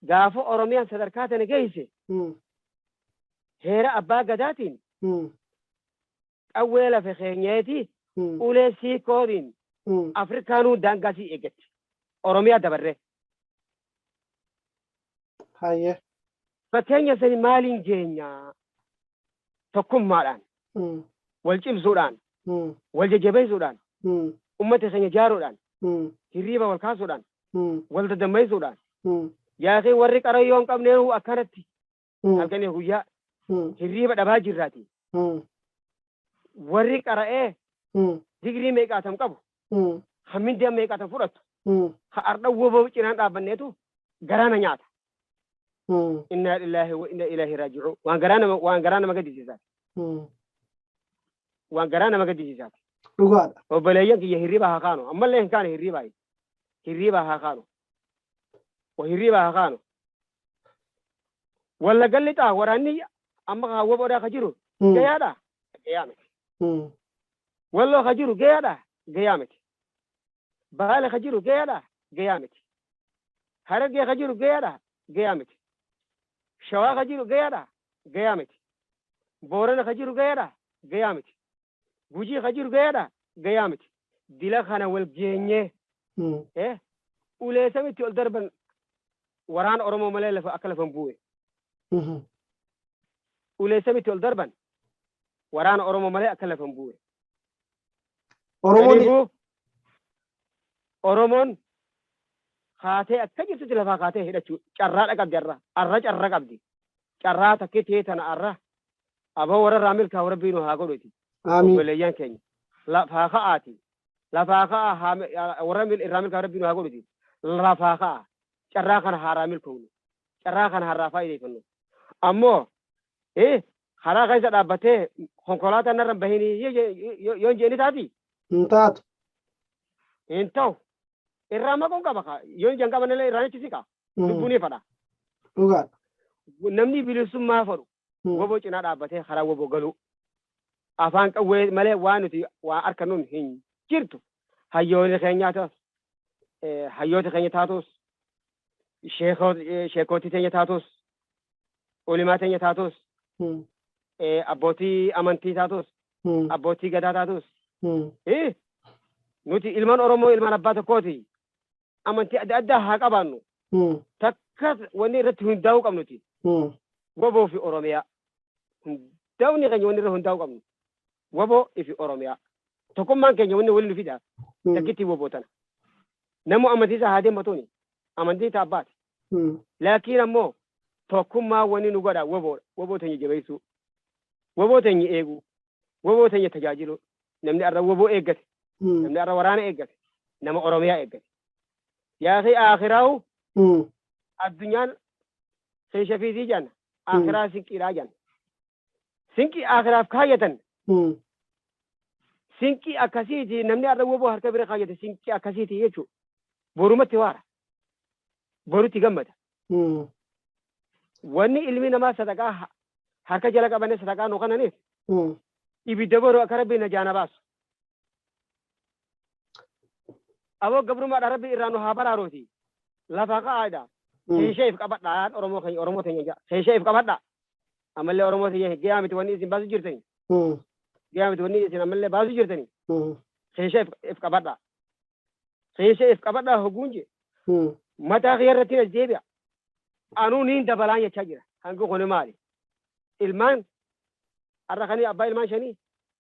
gaafa Oromiyaan sadarkaa tana geesse, heera abbaa gadaatiin qawwee lafa keenyeeti ulee siikootiin Afrikaanuu daangaa sii eeggatti. Oromiyaa dabarree. Hayyee. Fakkeenya sani maaliin geenya? Tokkummaadhaan, wal cimsuudhaan, wal jajjabeessuudhaan, ummata keenya ijaaruudhaan, hirriiba wal kaasuudhaan, wal dadammaysuudhaan. Yaaqii warri qarayyoo hin qabneenuu akkanatti halkanii guyyaa hirriiba dhabaa jirraati. Warri qara'ee digirii meeqaatam qabu, kan mindaa meeqaatam fudhatu, ka ardha woboo cinaan dhaabbanneetu garaa na nyaata. Innaa lillaahi wa inna ilaahi raaji'uun. Waan garaa nama gaddisiisaati. Waan garaa nama gaddisiisaati. Dhugaadha. Obboleeyyan kiyya, hirriiba haa kaanu. Ammallee hin kaane hirriibaa. Hirriiba haa kaanu. Wa hirriiba haa kaanu. Wallagga lixaa waraanni amma kaa woboodhaa ka jiru gayaadha? Gayaa miti. Walloo ka jiru gayaadha? Gayaa miti. Baale ka jiru gayaadha? Gayaa miti. Harargee ka jiru gayaadha? Gayaa miti. Shawaa ka jiru gayaadha? Gayaa miti. Boorana ka jiru gayaadha? Gayaa miti. Gujii ka jiru gayaadha? Gayaa miti. Dila kana wal geenyee ulee samitti ol darban waraana Oromoo malee lafa akka lafa hin bu'e. Ulee samitti ol darban waraana Oromoo malee akka lafa hin bu'e. Oromoon Kanaafuu Oromoon kaatee akka jirtutti lafaa kaatee hidhachuu carraadha qabdi arra. Arra carra qabdi. Carraa takkitti tana arra. Aboo warra irraa milkaa'u Rabbii nu haa godhuti. Aamiin. Obboleeyyan keenya. Lafaa ka'aati. Lafaa ka'aa, warra irraa milkaa'u Rabbii nu haa godhuti. Lafaa ka'a. Carraa kana haaraa milkoofnu. Carraa kana harraa faayideeffannu. Ammoo karaa keessa dhaabbatee konkolaataan narra hin bahinii yoo hin jeeni taati? Hin taatu. Hin ta'u. Irraa maquun qaba kaa. Yoo hin qabanillee irraa achi siqa. Lubbuu ni fadha. Dhugaadha. Namni bilisummaa fedhu woboo cinaa dhaabbatee karaa woboo galuu. Afaan qawwee malee waan nuti waa harkannuun hin jirtu. Hayyoonni keenyaa ta'us, hayyoota keenya taatus, sheekootii teenya taatus, ulimaa teenya taatus, abbootii amantii taatus, abbootii gadaa taatus, nuti ilmaan Oromoo ilmaan abbaa tokkooti. Amantii adda addaa haa qabaannu. Takka wanni irratti hundaa'uu qabnuti. Woboo fi Oromiyaa. Hundaa'uun keenya wanni irra hundaa'uu qabnu. Woboo fi Oromiyaa. Tokkummaan keenya wanni waliin nu fida. Takkitti woboo tana. Namu amantii isaa haa deemmatuuni. Amantii isaa abbaati. Laakiin ammoo tokkummaa wanni nu godha woboodha. Woboo teenya jabeessuu. Woboo teenya eeguu. Woboo teenya tajaajiluu. Namni arra woboo eeggate. Namni arra waraana eeggate. Nama Oromiyaa eeggate. Yaaqii aakhiraahu addunyaan keesha fiisii jedhan, akhiraa sinqiidhaa jedhan. Sinqii akhiraaf kaayyatan, sinqii akkasiiti. Namni arra woboo harka bira kaayyate sinqii akkasiiti jechuudha. Borumatti waara. Borutti gammada. Wanni ilmi namaa sadaqaa harka jala qabannee sadaqaa nu kananiif ibidda boru akka Rabbiin najaa na baasu. Aboo gabrummaadha Rabbi irraa nu haa baraaruuti. Lafa ka'aadha. Keeshee if qabadha Oromoo keenya Oromoo teenya jaa. Keeshee if qabadha. Ammallee Oromoo teenya gahaa miti wanni isin baasu jirtani. Gahaa miti wanni isin ammallee baasu jirtani. Keeshee if qabadha. Keeshee if qabadha hoguun jee. Mataa kiyya irratti as deebi'a. Anuu niin dabalaan jechaa jira. Hangi kuni maali? Ilmaan har'a kan abbaa ilmaan shanii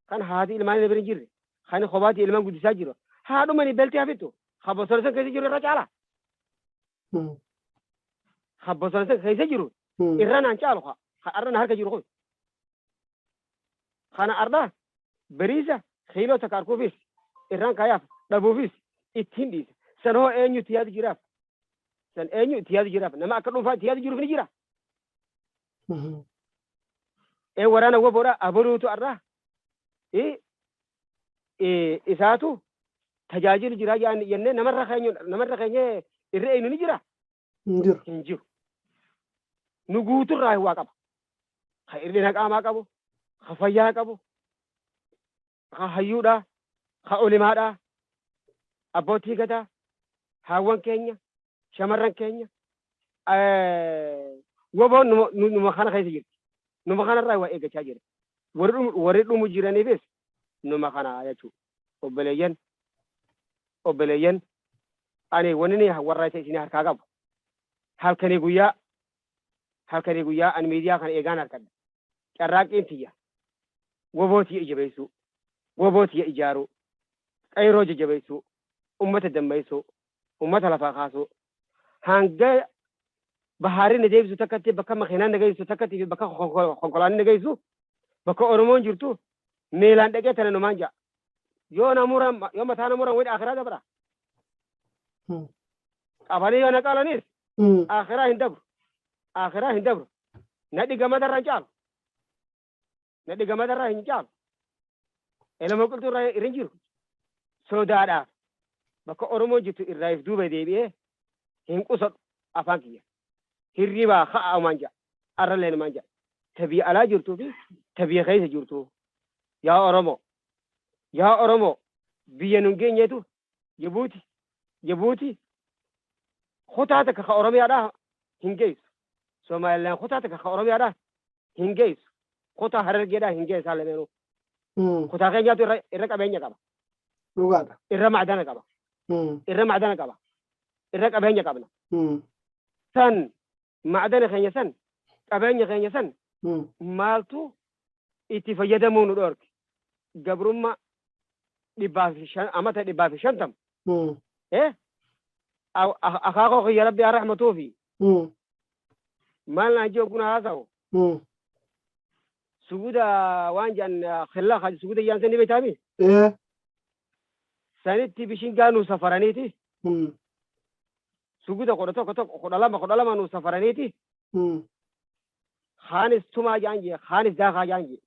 kan haati ilmaan bira hin jirre kan kophaatti ilmaan guddisaa jiru haadhumani belti hafittu kan bosona san keessa jiru irra caala. Kan bosona san keessa jiru irra naan caalu kan har'a na harka jiru kun. Kana har'a bariisa kiiloo takka arkuufis irraan kaayaaf dhabuufis ittiin dhiisa. San hoo eenyu itti yaadu jiraaf? San eenyu itti yaadu jiraaf? Nama akka dhuunfaa itti yaadu jiruuf ni jira. Ee waraana woboodha abaluutu har'a isaatu tajaajilu jira jennee namarra keenya namarra keenya irra eenyu ni jira? Hin jiru. Hin jiru. Nu guuturraa waa qaba. Ka hir'ina qaamaa qabu, ka fayyaa qabu, ka hayyuudhaa, ka ulimaadhaa, abbootii gadaa, haawwan keenya, shamarran keenya, woboon numa kana keessa jirti. Numa kanarraa waa eeggachaa jira. Warri dhumu jiraniifis numa kana jechuudha. Obboleeyyan, obboleeyyan, ani wanni ni warra isa isin harkaa qabu. Halkanii guyyaa, halkanii guyyaa ani miidiyaa kana eegaan harkadha. Carraaqqiin tiyya. Woboo tiyya jabeessuu, woboo tiyya ijaaruu, qeyroo jajjabeessuu, ummata dammaysuu, ummata lafaa kaasuu. Hanga bahaarri na deebisu takkatti, bakka makiinaan na geessu takkatti fi bakka konkolaanni na geessu, bakka Oromoon jirtu miilaan dhaqee tana numaan ja'a. Yoo na muran, yoo mataa na muran wayii akhiraa dabra. Qabanii yoo na qalanis akhiraa hin dabru. Akhiraa hin dabru. Nadhi gamadarra hin caalu. Nadhi gamadarra hin caalu. Elama qilxuu irra hin jiru. Sodaadhaaf bakka Oromoon jirtu irraa if duuba deebi'ee hin qusadhu afaan kiyya. Hirribaa ka'a umaan ja'a. Arrallee umaan ja'a. Ta biyya alaa jirtuu fi ta biyya keessa jirtu. Yaa Oromoo. Yaa Oromoo biyya nun geenyeetu Jabuuti Jabuuti kutaa takka ka Oromiyaadhaa hin geessu. Somaalilaan kutaa takka ka Oromiyaadhaa hin geessu. Kutaa Harargeedhaa hin geessu isaan lameenuu. Kutaa keenyaatu irra qabeenya qaba. Dhugaadha. Irra macdana qaba. Irra macdana qaba. Irra qabeenya qabna. San macdana keenya san qabeenya keenya san maaltu itti fayyadamuu nu dhoorke? Gabrummaa 105 amata 150. Akaakoo kiyya Rabbi haa rahmatuufi. Maal naan jee oguna haasa'u? Suguda waan jedhan khillaa kan suguda yaan sani beektaami? Sanitti bishingaa nu safaraniiti. Suguda 11 tokko 12 12 nu safaraniiti. Kaanis tumaa jaan jee kaanis daakaa jaan jee.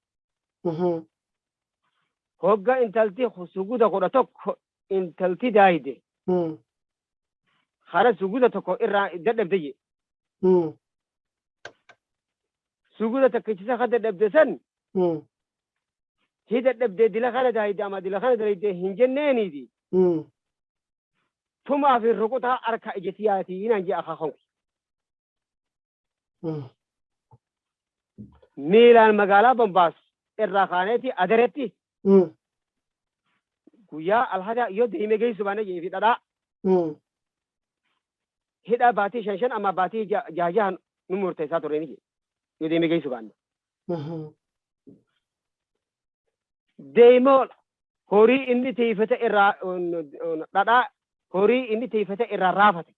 Hogga intalti suguda 11 intalti daayide. Kana suguda tokko irraa dadhabde jee. Suguda takkichisa ka dadhabde san hi dadhabde dila kana daayide ama dila kana dalayde hin jenneeniiti. Tumaa fi rukutaa harka ija tiyaatii naan jee akaakon. Miilaan magaalaa Bombaas irraa kaaneeti Adaretti guyyaa alhadaa yoo deemee geessu baane jee fi dhadhaa hidhaa baatii shan shan amma baatii jaha jaha nu murteessaa turre ni jee yoo deemee geessu baanne. Deemoo horii inni tiifate irraa dhadhaa horii inni tiifate irraa raafate.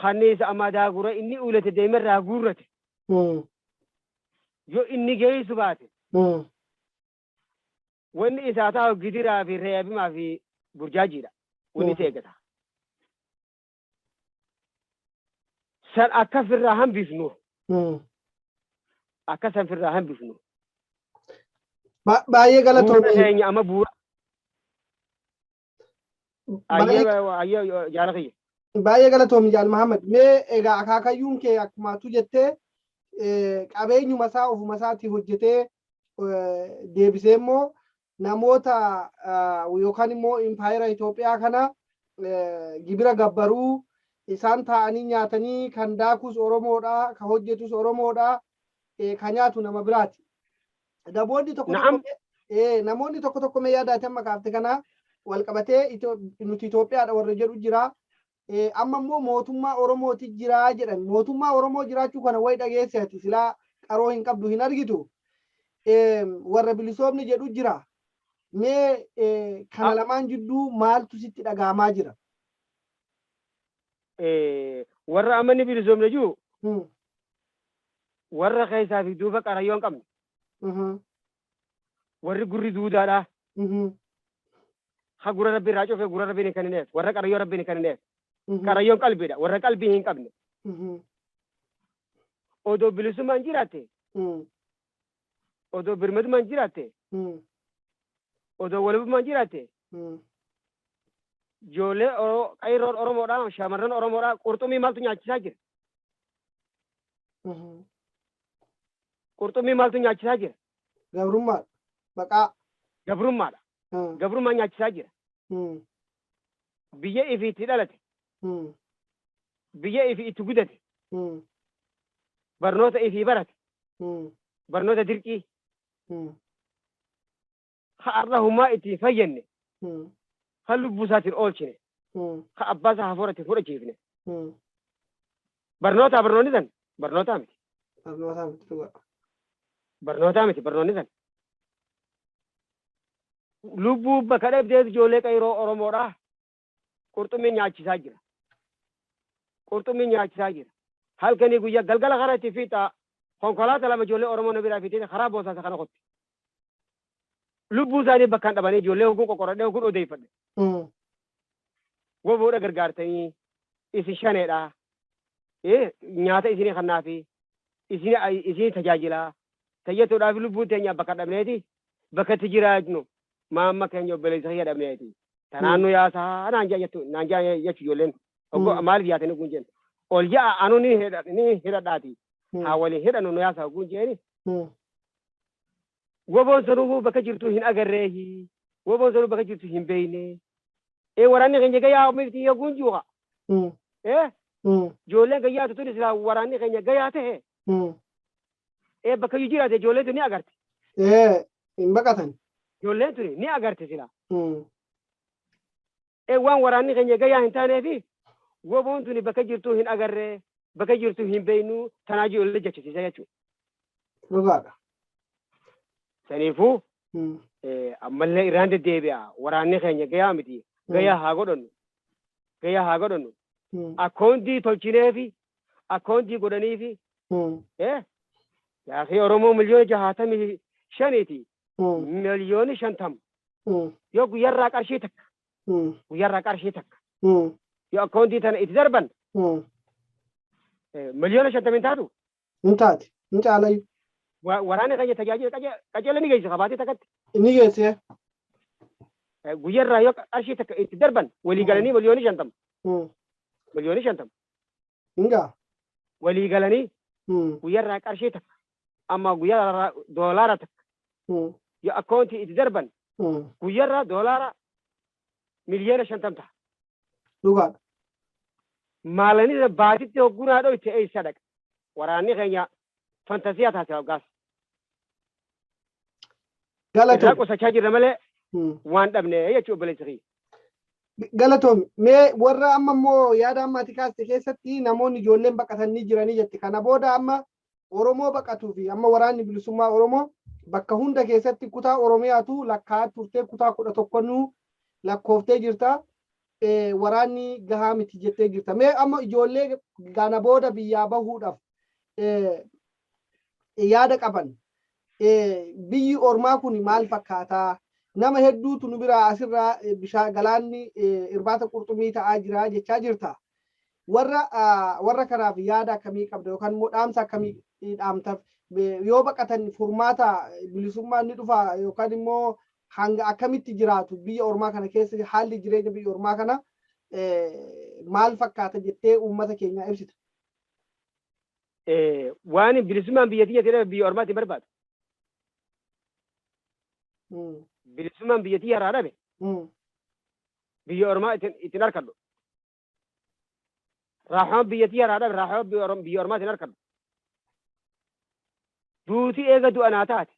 Kanniisa amma daagura inni uulate deeme irraa guurrate. Yoo inni geessu baate wanni isaa taa'u gidiraa fi reebimaa fi burjaajiidha. Wanni isa eeggata. San akka firraa hambifnu. Akka san firraa hambifnu. Baay'ee Bu'uura galatoomi. keenya amma bu'uura. Ayyee ayyee jaala kiyya. Baay'ee galatoomi, Jaal Mahammad. Mee egaa akaakayyuun kee akkuma atu jettee qabeenyuma isaa ofuma isaatii hojjetee deebisee immoo namoota yookaan immoo impaayera Itoophiyaa kana gibira gabbaruu, isaan taa'anii nyaatanii, kan daakus Oromoodha, kan hojjetus Oromoodha, kan nyaatu nama biraati. Namoonni tokko tokko namoonni tokko tokko mee yaadaati amma kaafte kana wal qabatee nuti Itoophiyaadha warra jedhu jira. Amma immoo mootummaa Oromooti jira jedhan. Mootummaa Oromoo jiraachuu kana wayi dhageesse, ati silaa qaroo hin qabdu, hin argitu. Warra bilisoomni jedhu jira. Mee kana lamaan jidduu maaltu sitti dhaga'amaa jira? Warra amma inni bilisoomne jiru warra keessaa fi duuba qarayyoo hin qabne, warri gurri duudaadha. Ha gurra Rabbi irraa cufe, gurra Rabbiin hin kennineef, warra qarayyoo Rabbiin hin kennineef. Qarayyoon qalbiidha, warra qalbii hin qabne. Odoo bilisummaan jiraatte, odoo birmadummaan jiraatte, odoo walabummaan jiraatte, ijoollee qeerroon Oromoodha, shamarran Oromoodha qurxummii maaltu nyaachisaa jira? Qurxummii maaltu nyaachisaa jira? Gabrummaadha. Baqaa. Gabrummaadha. Gabrummaa nyaachisaa jira. Biyya ifi itti dhalate, biyya ifi itti gudate, barnoota ifii barate, barnoota dirqii, ha arra humaa itti hin fayyadne, ha lubbuu isaatiin oolchine, ha abbaa isaa hafuura ittiin fudhachiifne. Barnootaa barnoonni san barnootaa miti. Barnootaa miti, dhugaa. Barnootaa miti barnoonni san. Lubbuu bakka dhabdeef ijoollee qeyroo Oromoodha. Qurxummii nyaachisaa jira. Qurxummii nyaachisaa jira. Halkanii guyyaa galgala kana itti fiixaa konkolaataa lama ijoollee Oromoo na biraa fiixee karaa Boosaasa kana kotti. Lubbuu isaanii bakkaan dhabanii ijoollee hogguu qoqqoradhee hogguun odeeffadhe. Woboodha gargaartanii, isin shaneedha. Nyaata isinii kannaafi isinii tajaajilaa. Tayyatuudhaaf lubbuun teenya bakka dhabneeti, bakka itti jiraannu maamma keenya obboleessa kiyya dhabneeti. Tanaan nu yaasaa naan jaa jettu, naan jaa jechu ijoolleen. Hogguu maaliif yaatanii hogguun jeen. Ol ja'a anuu ni hidhadhaati. Haa waliin hidhannu, nu yaasaa hogguun jeeni. Woboon sanuu bakka jirtu hin agarreehi. Woboon sanuu bakka jirtu hin beeyne. Ee, waraanni keenya gayaa miti hogguun juuqa. Ee, ijoolleen gayyaatu tun silaa waraanni keenya gayaa ta'e. Ee, bakka iyyuu jiraate ijoolleen tun ni agarte. Ee, hin baqatan. Ijoolleen tun ni agarte silaa. Ee, waan waraanni keenya gayaa hin taaneefi woboon tuni bakka jirtu hin agarree, bakka jirtu hin beeynu, tanaa ijoollee jechisiisa jechuudha. Dhugaadha. Saniifuu ammallee irraan deddeebi'a, waraanni keenya gayaa miti, gayaa haa godhannu, gayaa haa godhannu. Akkoontii tolchineefi akkoontii godhaniifi yaakii Oromoo 65,000,000ti, 50,000,000 yoo guyyarraa qarshii takka, guyyarraa qarshii takka yoo akkoontii tana itti darban 50,000,000 taatu. Hin taati. Hin caalayyu. Waraana keenya tajaajila qajeela ni geessa kabaatee takkatti. Ni geesse. Guyyarraa yoo qarshii takka itti darban walii galanii 50,000,000. 50,000,000. Hin ga'a. Walii galanii guyyarraa qarshii takka, amma guyyarraa doolaara takka yoo akkoontii itti darban guyyarraa doolaara 50,000,000 ta'a. Dhugaadha. Maalanii baatitti hoggunaa dhoyte eessa dhaqa? Waraanni keenya fantasiyaa taasisa hoggaas. Irraa Galatoom. qusachaa jirra malee waan dhabne jechuu, obboleessi kiyya. Galatoom. Mee warra amma immoo yaada amma ati kaaste keessatti namoonni ijoolleen baqatanii jiranii jette. Kana booda amma Oromoo baqatuu fi amma Waraanni Bilisummaa Oromoo bakka hunda keessatti kutaa Oromiyaatu lakkaa'aa turtee kutaa 11nuu lakkooftee jirta. Waraanni gahaa miti jettee jirta. Mee amma ijoollee kana booda biyyaa bahuudhaaf yaada qaban, biyyi ormaa kun maal fakkaataa? Nama hedduutu nu biraa asirraa bishaan galaanni irbaata qurxummii ta'aa jira jechaa jirta. Warra kanaaf yaada akkamii qabda yookaan immoo dhaamsa akkamii dhaamtaaf? Yoo baqatan furmaata bilisummaan ni dhufa yookaan immoo hanga akkamitti jiraatu biyya ormaa kana keessa, haalli jireenya biyya ormaa kana Maal fakkaata jettee uummata keenyaa ibsita? Waan bilisummaan biyya tiyya ta'e biyya ormaatti hin barbaadu. Bilisummaan biyya tiyya irraa dhabe biyya ormaa ittiin harkadhu. Raaxoon biyya tiyya irraa dhabe raaxoon biyya ormaa ittiin harkadhu. Duuti eega du'a naa taate,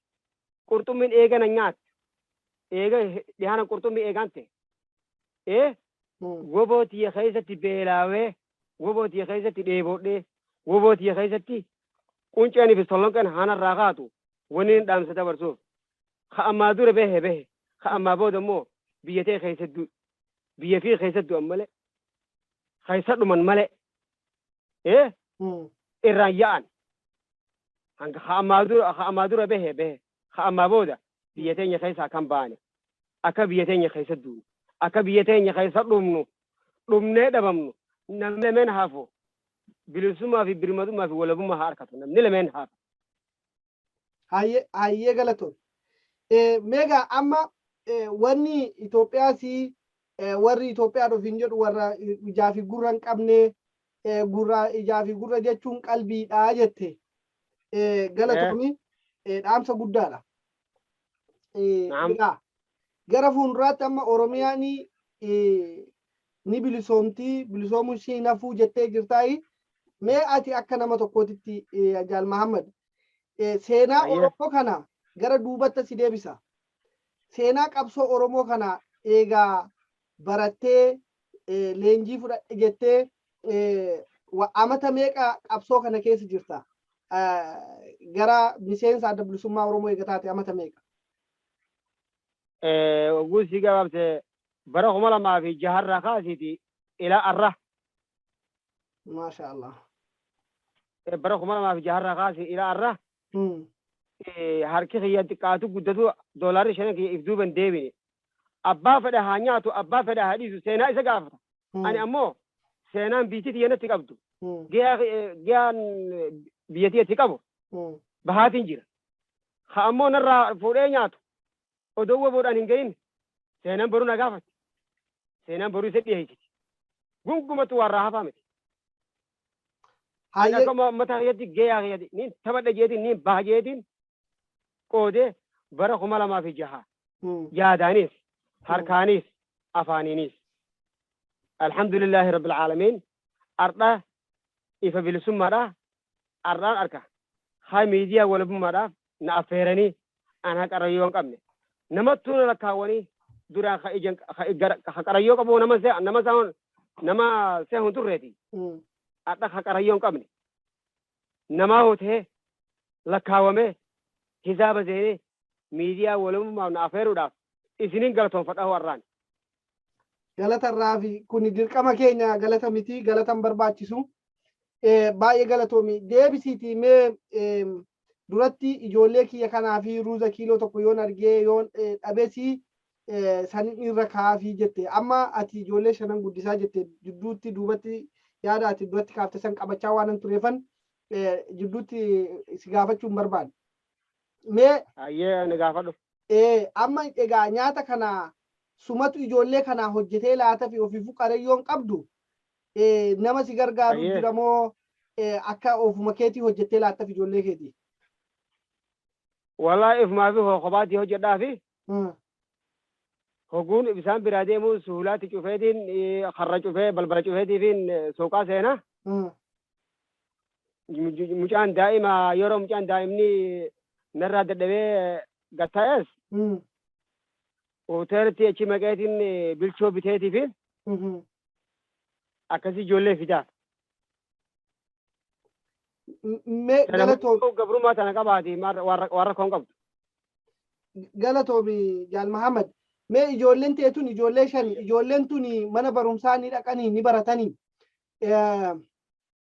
qurxummiin eega na nyaatte, eega dhihaana qurxummii eegaan ta'e. Woboo tiyya keessatti beelaawee, woboo tiyya keessatti dheebodhee, woboo tiyya keessatti qunceen fi sollonqeen hanarraa kaatu wanni inni dhaamsa dabarsuuf. Ka ammaa dura bahe bahe, ka ammaa booda immoo biyya ta'e keessatti biyya fi keessatti du'an malee, keessa dhuman malee, irraan yaa'an. Hanga ka ammaa dura bahe bahe, ka ammaa booda biyya teenya keessaa kan baane, akka biyya teenya keessa duunu, akka biyya teenya keessa dhumnu, dhumnee dhabamnu, namni lameen hafu bilisummaa fi birmadummaa fi walabummaa haa argatu, namni lameen hafu. Hayyee, hayyee, galatoon. Meegaa amma wanni Itoophiyaas warri Itoophiyaa ofiin jedhu warra ijaa fi gurra hin qabne, gurra ijaa fi gurra jechuun qalbiidha jette. Galatoomi, dhaamsa guddaadha. Egaa gara fuulduraatti amma Oromiyaan ni bilisoomti, bilisoomuun ishee hin hafuu jettee jirtaayi. Mee ati akka nama tokkootitti, Jaal Mahammad, seenaa Oromoo kana gara duubatti si deebisa. Seenaa qabsoo Oromoo kana eegaa barattee, leenjii fudhadhe jettee, amata meeqa qabsoo kana keessa jirta? Gara miseensa Adda Bilisummaa Oromoo eega taate amata meeqa? Oguu si gabaabse, bara 2006rraa kaasiiti ilaa arra. Maasha Allah. Bara 2006rraa kaasi ilaa arra harki kiyya xiqqaatu guddatu doolaarri shanan kiyya if duuban deebine. Abbaa fedha haa nyaatu, abbaa fedha haa dhiisu, seenaa isa gaafata. Ani ammoo seenaan biitti tiyya natti qabdu. Giyaan biyya tiyyatti qabu bahaatiin jira. Ha ammoo narraa fuudhee nyaatu odoo woboodhaan hin gahin seenaan boruu na gaafatti. Seenaan boruu isa dhiyeessiti. Gungumatu waan irraa hafaa miti. Ani akka mataa kiyyatti gayaa kiyyatti niin taphadha jeetiin, niin baha jeetiin qoodee bara 2006 yaadaanis, harkaanis, afaaniinis. Alhamdulillahi Rabbil Aalamiin, ardha ifa bilisummaadha ardhaan arka haa miidiyaa walabummaadhaaf na affeeranii. An ha qarayyoo hin qabne namattuu na lakkaawwanii duraan ka ijan ka qarayyoo qabu nama se nama sa nama se hin turreeti. Ardha ka qarayyoo hin qabne namaa hoo ta'ee lakkaawwamee hisaaba seenee miidiyaa walabummaaf na affeeruudhaaf isinin galatoonfadha hoo arraan. Galata irraa fi kuni dirqama keenya, galata miti, galata hin barbaachisu. Baay'ee galatoomi. Deebisiiti mee, duratti ijoollee kiyya kanaa fi ruuza kiiloo tokko yoon argee yoon dhabesi sanin irra kaafii jette. Amma ati ijoollee shanan guddisaa jette. Jidduutti duubatti yaada ati duratti kaafte san qabachaa waan hin tureefan jidduutti si gaafachuu hin barbaanne. Mee Hayyee, ani gaafadhu. Amma egaa nyaata kana sumatu ijoollee kanaa hojjetee laata fi ofiifuu qarayyoon qabdu, nama si gargaaru jira moo akka ofuma keetii hojjettee laattaf ijoollee keetii? Walaa ifumaa fi kophaatii hojjedhaa fi hoguun bisaan biraa deemuu suulaatti cufeetiin, karra cufee, balbala cufeetiifiin suuqaa seenaa. Mucaan daa'ima yeroo mucaan daa'imni narraa dadhabee gatta'es hoteelatti achi maqeetiin bilchoo biteetiifiin akkasii ijoollee fidaaf. Mee Kana galatoom gabrummaa tana qabaati waan rakkoon qabdu. Galatoomi, Jaal Mahamad. Mee ijoolleen teetun ijoollee shani. Ijoolleen tun mana barumsaa ni dhaqanii, ni baratanii?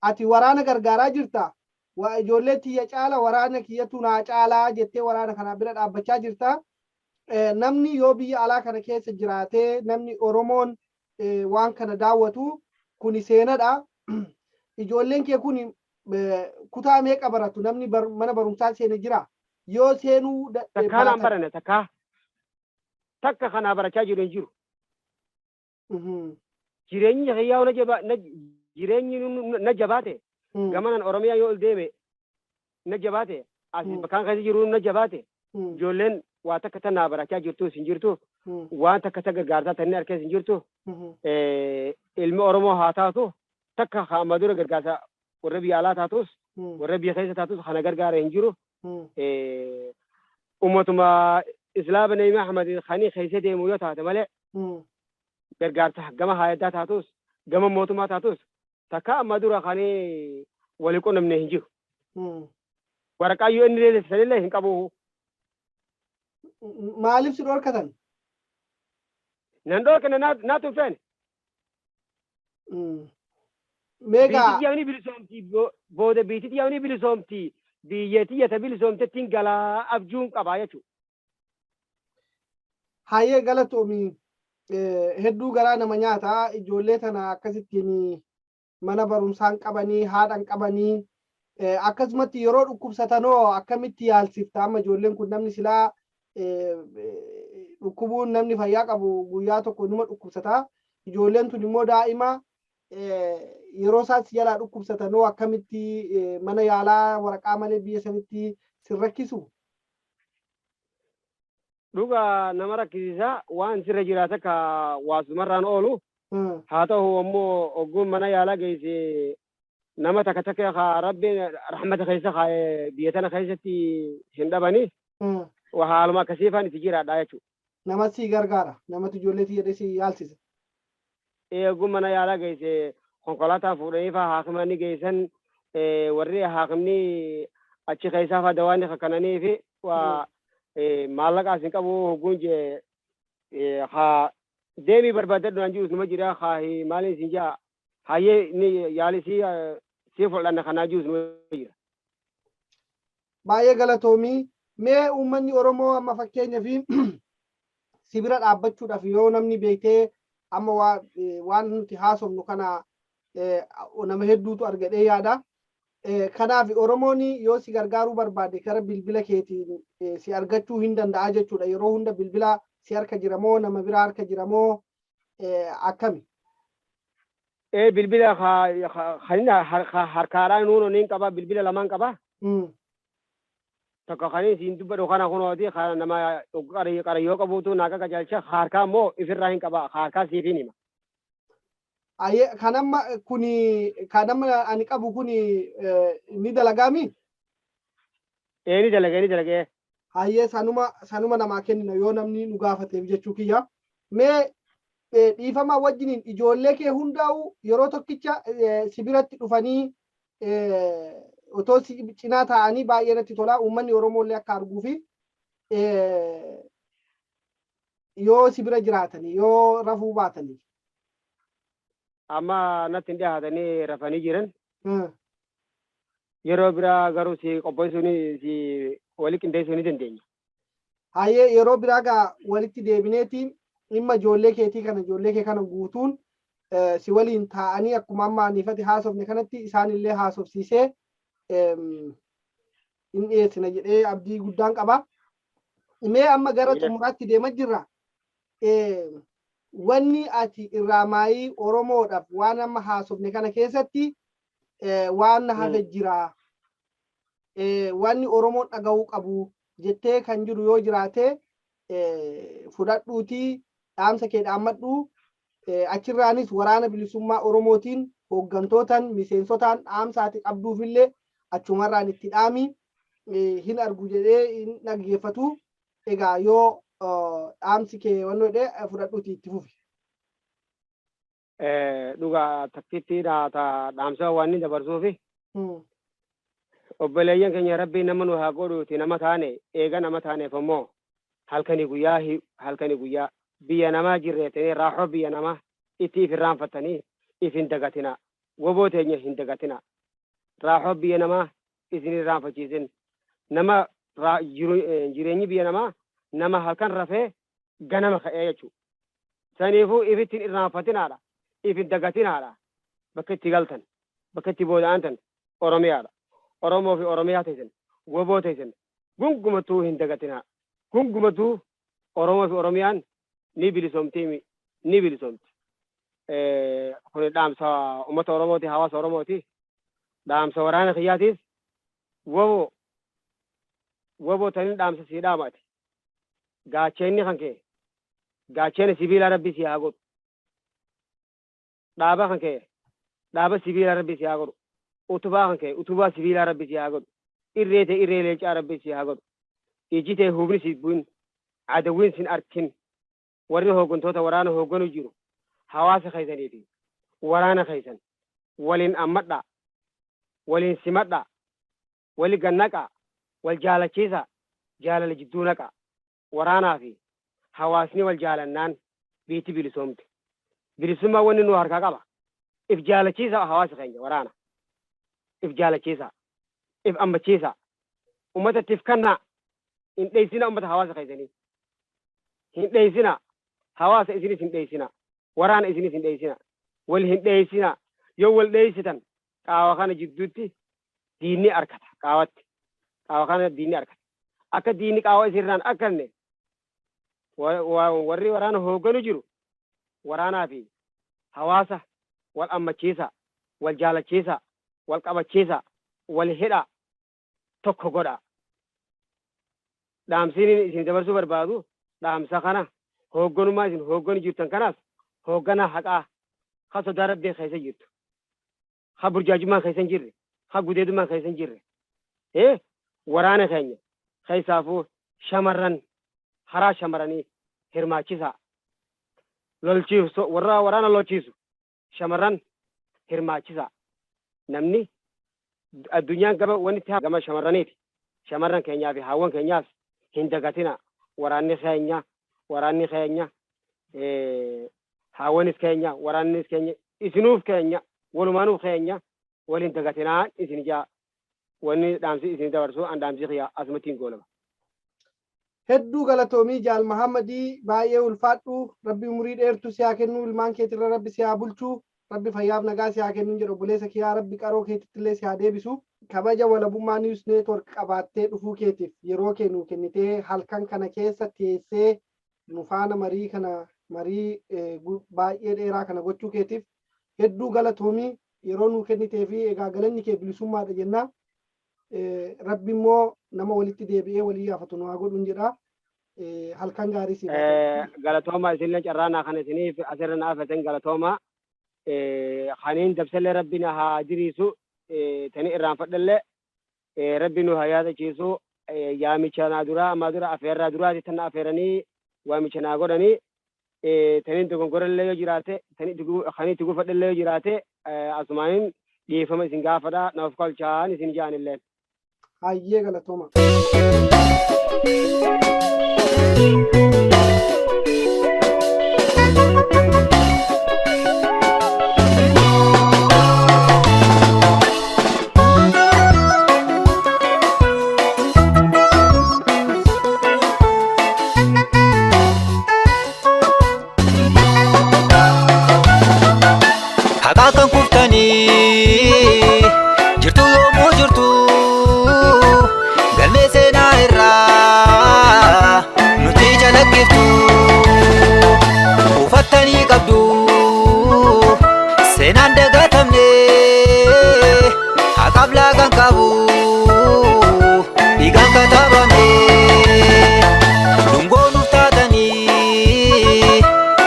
Ati waraana gargaaraa jirta. Waa ijoollee tiyya caala waraana kiyyatu naa caalaa jettee waraana kana bira dhaabbachaa jirta. Namni yoo biyya alaa kana keessa jiraatee, namni Oromoon waan kana daawwatu kuni seenadha. Ijoolleen kee kun kutaa meeqa baratu? Namni mana barumsaa seene jira? Yoo seenuu Takkaa naan baratan. Barane takkaa takka kanaa barachaa jiru hin jiru. Jireenyi kiyyaa na jaba na jireenyi na jabaate gamanan Oromiyaa yoo ol deeme na jabaate as bakkaan keessa jiru na jabaate ijoolleen waa takka tan naa barachaa jirtu hin jirtu waan takka ta gargaartaa tanni harkees hin jirtu ilmi Oromoo haa taatu takka haa amma dura gargaarsa warra biyya alaa taatus warra biyya keessa taatus kana gargaara hin jiru. Ummatuma Islaama Nabi Ahmad kanii keessa deemu yoo taate malee gargaarsa gama haayaddaa taatus gama mootummaa taatus takka amma dura kanii walii qunnamne hin jiru. Waraqaa yoo inni leellisanillee hin qabu. Maaliif si dhorkatan? Nan dhorkane, naatu hin feene. Meeqa Biitti yaa'anii bilisoomti booda biitti yaa'anii bilisoomti biyya tiyya ta bilisoomtettiin galaa abjuun qabaa jechuudha. Hayyee, galatoomi. Hedduu garaa nama nyaata. Ijoollee tana akkasittiin mana barumsaan qabanii, haadhan qabanii, akkasumatti yeroo dhukkubsatanoo akkamitti yaalsifta? Amma ijoolleen kun, namni silaa dhukkubuun, namni fayyaa qabu guyyaa tokko numa dhukkubsata. Ijoolleen tun immoo daa'ima. Yeroo isaas jalaa dhukkubsatanoo akkamitti mana yaalaa waraqaa malee biyya sanitti sin rakkisu? Dhugaa nama rakkisiisa, waan sirra jiraata akka waasumarraan oolu. Haa ta'u ammoo ogguun mana yaalaa geesse nama takka takka haa Rabbiin rahmata keessa kaa'ee biyya tana keessatti hin dhabani. Haaluma akkasiifaan itti jiraadha jechuudha. Nama si gargaara, namatu ijoollee jedhee si yaalsisa. Eeguu mana yaalaa geesse konkolaataa fuudhanii faa haakima ni geessan, warri haakimni achi keessaa faa dawaa ni kakkananii fi waa maallaqa asin qabu hogguun jee haa deemii barbaadadhu naan jiruus numa jira. Haa maaliin sin jaa, hayyee ni yaali si fudhanna kanaa jiruus numa jira. Baay'ee galatoomii. Mee uummanni Oromoo amma fakkeenya fi si bira dhaabbachuudhaaf yoo namni beektee amma waan nuti haasofnu kana nama hedduutu argadhee yaada. Kanaaf Oromoon yoo si gargaaruu barbaade gara bilbila keetiin si argachuu hin danda'a jechuudha. Yeroo hunda bilbila si harka jira moo nama biraa harka jira moo akkami? Ee, bilbila harkaadhaan nuun niin qaba, bilbila lamaan qaba. Tokko kan siin dubbadhu kana kunooti, kan nama qarayyoo qabuutu naa qaqqajalcha. Harkaa immoo ifirraa hin qaba, harkaa siif hin hima. Kan amma kuni, kan amma ani qabu kuni ni dalagaami? Ee, ni dalagee, ni dalagee. Hayyee, sanuma namaa kennina yoo namni nu gaafateef jechuu kiyya. Mee dhiifama wajjiniin ijoollee kee hundaa'u yeroo tokkicha si biratti dhufanii otoo si cinaa taa'anii baay'ee natti tola. Uummanni Oromoo illee akka arguu fi yoo si bira jiraatanii yoo rafuu baatanii. Amma natti hin dhiyaatanii, rafanii jiran. Yeroo biraa garuu si qopheessuu ni si wali qindeessuu ni dandeenya. Hayyee, yeroo biraa gaa walitti deebineeti dhimma ijoollee keetii kana, ijoollee kee kana guutuun si waliin taa'anii akkuma amma aniifati haasofne kanatti isaan illee haasofsiisee hin dhiyeessina jedhee abdii guddaan qaba. Mee amma gara xumuraatti deema jirra. Wanni ati irraa maayii Oromoodhaaf waan amma haasofne kana keessatti waan hafe jira, wanni Oromoon dhaga'uu qabu jettee kan jiru yoo jiraate fudhadhuutii dhaamsa kee dhaammadhu. Achirraanis Waraana Bilisummaa Oromootiin hooggantootan miseensotaan dhaamsa ati qabduufillee achumarraan itti dhaami. Hin argu jedhee hin dhaggeeffatu. Egaa yoo dhaamsi kee wannoo jedhee fudhadhuutii itti fufi. Dhugaa takkitti dhaamsa waan inni dabarsuufi obboleeyyan keenya, Rabbiin nama nu haa godhuuti nama taane. Eega nama taaneef ammoo halkanii guyyaa, halkanii guyyaa biyya namaa jirreettanii raaxoo biyya namaa itti if irraanfattanii if hin dagatina. Woboo teenya hin dagatina. Raaxoo biyya namaa isin irraanfachiisin. Nama jireenyi biyya namaa nama halkan rafee ganama ka'ee jechuudha. Saniifuu ifittiin irraanfatinaadha. If hin dagatinaadha. Bakka itti galtan, bakka itti booda'antan Oromiyaadha. Oromoo fi Oromiyaa teessan, woboo teessan gungumatuu hin dagatinaa. Gungumatuu Oromoo fi Oromiyaan ni bilisoomti, ni bilisoomti. Kun dhaamsa uummata Oromooti, hawaasa Oromooti. Dhaamsa waraana kiyyaatiif woboo woboo tanin dhaamsa sii dhaamati. Gaacheenni kan kee gaacheena sibiilaa rabbi si haa godhu. Dhaaba kan kee dhaaba sibiilaa rabbi si haa godhu. Utubaa kan kee utubaa sibiilaa rabbi si haa godhu. Irree tee irree leencaa rabbi si haa godhu. Iji tee hubni si bu'in, adawwiin sin arkin. Warri hooggantoota waraana hoogganu jiru hawaasa keessanii fi waraana keessan waliin ammadhaa, waliin simadhaa, wali gad naqaa, wal jaalachiisaa, jaalala jidduu naqaa. Waraanaa fi hawaasni wal jaalannaan biitti bilisoomte. Bilisummaa wanni nu harkaa qaba. If jaalachiisaa hawaasa keenya waraana. If jaalachiisaa. If ammachiisaa. Ummata itti if kannaa. Hin dheessinaa ummata hawaasa keessanii. Hin dheessinaa. Hawaasa isinis hin dheessinaa. Waraana isinis hin dheessinaa. Wal hin dheessinaa. Yoo wal dheessitan qaawa kana jidduutti diinni arkata qaawatti. Qaawa kana diinni arkata. Akka diinni qaawa isinirraan arkanne warri waraana hoogganu jiru waraanaa fi hawaasa wal ammachiisaa, wal jaalachiisaa, wal qabachiisaa, wal hidhaa, tokko godhaa. Dhaamsiin isin dabarsuu barbaadu dhaamsa kana hoogganummaa isin hoogganu jirtan kanaas hoogganaa haqaa ka sodaa rabbii keessa jirtu, ka burjaajummaan keessa hin jirre, ka gudeedummaan keessa hin jirre. Waraana keenya keessaafuu shamarran karaa shamarranii hirmaachisaa. Lolchiisu warra waraana lolchiisu shamarran hirmaachisaa. Namni addunyaan gama wanni itti gama shamarraniiti. Shamarran keenyaa fi haawwan keenyaas hin dagatina. Waraanni keenya waraanni keenya haawwanis keenya waraannis keenya isinuuf keenya walumaanuuf keenya waliin dagatinaa isin jaa wanni dhaamsi isin dabarsu an dhaamsi kiyya asumatti hin goolaba. Hedduu galatoomii Jaal Mahammadii, baay'ee ulfaadhu. Rabbi umurii dheertuu si haa kennu, ilmaan keetirra rabbi si haa bulchu, rabbi fayyaaf nagaa si haa kennu jedha. Obboleessa kiyyaa, rabbi qaroo keetitti illee si haa deebisu. Kabaja Walabummaa News Network qabaattee dhufuu keetiif, yeroo kee nuu kennitee halkan kana keessa teessee nu faana marii kana, marii baay'ee dheeraa kana gochuu keetiif hedduu galatoomii. Yeroo nuu kennitee fi egaa galanni kee bilisummaadha jenna. Rabbi immoo nama walitti deebi'ee walii yaafatu nu haa godhuun jedha. Halkan gaarii siif haa ta'u. Galatooma isinillee, carraanaa kana isiniif asirra na afatan galatooma. Kaniin dabsallee rabbi na haa diriisu, tani irraanfadhallee rabbi nu haa yaadachiisu. Yaamicha naa duraa ammaa dura afeerraa duraati tan afeeranii waamicha naa godhanii, taniin dogongorallee yoo jiraate, kan itti gufadhallee yoo jiraate, asumaaniin dhiifama isin gaafadha, naaf kolchaan isin jaanilleen. Hayyee, galatooma. Haqaa kan kuftanii jirtu yoomuu jirtu, galmee seenaa irraa nuti calaqqiftu. Ufattanii qabdu seenaan dagatamne, haqaaf laagan qabu dhiigaan katabame. Dungoo nuuf taatanii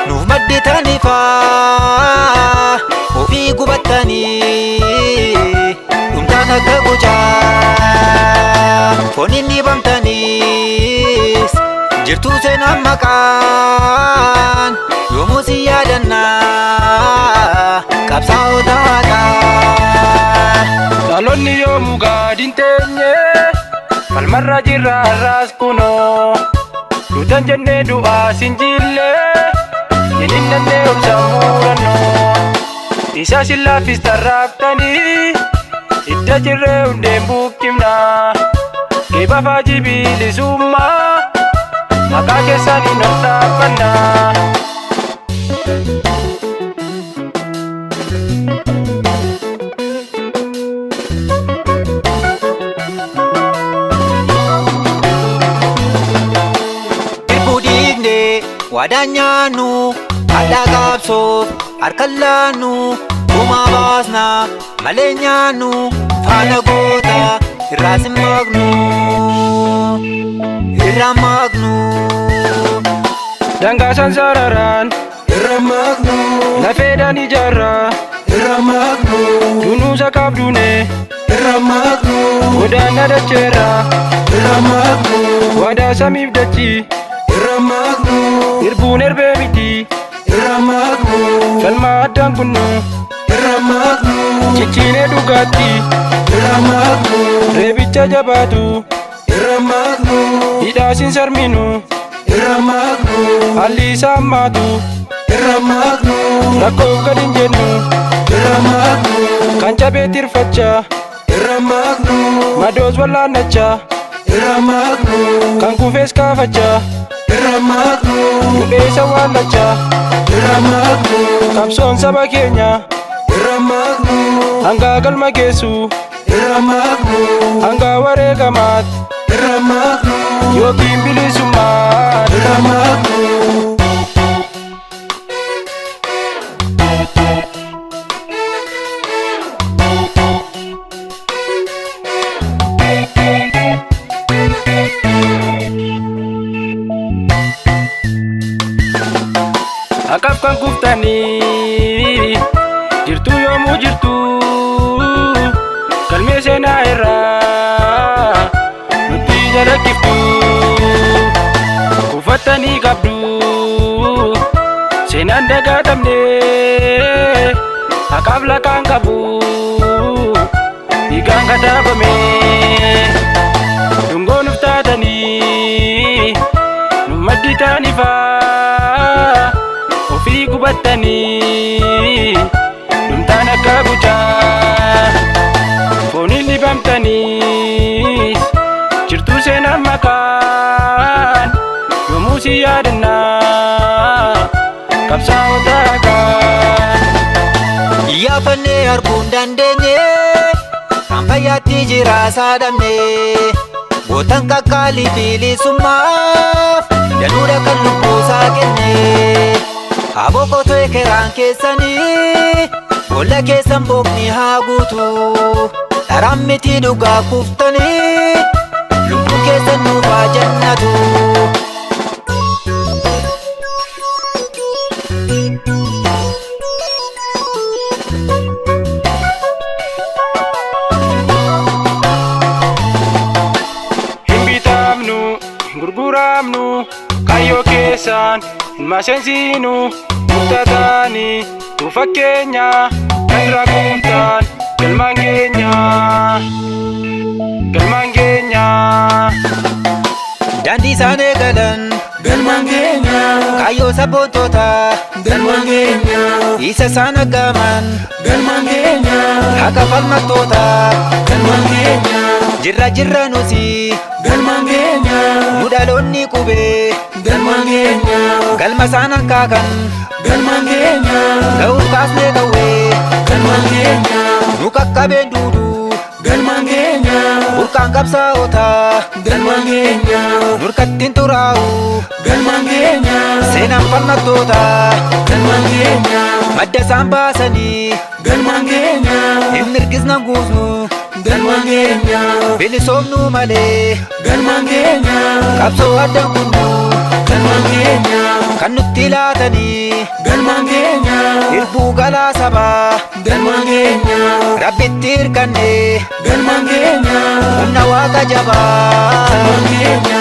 nuuf madditanii faa ofii gubattanii dhumtaan akka gucaa fooniin dhibamtaniis jirtuu seenaan maqaan yoomuu si yaadannaa qabsaa'ota haqaa. Dhaloonni yoomuu gadi hin teenye, falmarra jirra har'aas kunoo. Duutan jennee du'aa sin jille, jininnannee obsa murannoo. Isa sin laaffis tarraaftanii, hidda jirree hundeen buqqifna. Geeba faajii bilisummaa, maqaa keessaniin ol dhaabbanna. Irbuu dhiigne waadaan nyaannu hadhaa qabsoof Harkaan laannu gumaa baasna malee nyaannu faana goota irraas hin maqnu irraa maqnu. Dangaa sansararaan Irra maqnu. Lafeedhaan ijaarraa Irra maqnu. Dunuusa qabduune Irra maqnu. Godaanna dacheerraa Irra maqnu. Waadaa samiif dachii Irra maqnu. Irbuun erbee miti Irra maqnu. Falmaa addaan kunnu Irra maqnu. Cicciinee dhugaatti Irra maqnu. Reebicha jabaatu Irra maqnu. Hidhaas hin sarminu Irra maqnu. Haalli isaa hammaatu Irra maqnu. Rakkoof gad hin jennu Irra maqnu. Kan cabee tirfachaa Irra maqnu. Madoos wallaannachaa Irra maqnu. Kan kufees kaafachaa Irra maqnu. Du'eessa waallachaa Irra maqnu. Qabsoon saba keenya Irra maqnu. Hangaa galma geessu Irra maqnu. Hangaa wareegamaatti Irra maqnu. Yookiin bilisummaatti. Irra maqnu. Haqaaf kan kuftanii jirtu yoomuu jirtu galmee seenaa irraa nutti jalakkiftu kufattanii qabdu seenaan dagaatamne haqaaf laqaan qabu dhiigaan kataabame dungoo nuuf taatanii nu maddi taanifaa ofii gubattanii dhumtaan akka gucaa fooniin dhibamtaniis jirtuu seenaan maqaan yoomuu si yaadannaa qabsaa'ota haqaan. Iyyaafannee arguu hin dandeenye kan fayyaatti jira saadhamne gootan qaqqaalii bilisummaaf danuudha kan lubbuusaa kenne. Aboqotoo ekeraan keessanii boolla keessan bookni haa guutu dharaan miti dhugaa kuftanii lubbuu keessan nuuf haa jannatu. Hin bitamnu, hin gurguramnu, kaayyoo keessaan hin maseensinu, murtataanii nu fakkeenya, kan irraa kuuftan galmaan keenya, galmaan keenya. Daandii isaan eegalan Galmaan keenya. kaayyoo sabboontootaa Galmaan keenya. isa isaan aggaaman Galmaan keenya. haqa falmattootaa Galmaan keenya. jirra jirra nuti Galmaan keenya. nu dhaloonni qubee Galmaan keenya. galma isaan hankaakan Galmaan keenya. ga'uuf kaasnee qawwee Galmaan keenya. nu qaqqabeen duudu Galmaan keenya. burqaan qabsaa'otaa Galmaan keenya. nurkattiin xuraa'u Galmaan keenya. seenaan falmattootaa Galmaan keenya. madda isaan baasanii Galmaan keenya. hin mirgisnan guusnu Galmaan keenya. bilisoomnuu malee Galmaan keenya. qabsoo addan kunnu Galmaan keenya. kan nutti laatanii Galmaan keenya. irbuu galaa sabaa Galmaan keenya. rabbitti hirkanne Galmaan keenya. humna waaqa jabaa. Galmaan keenya.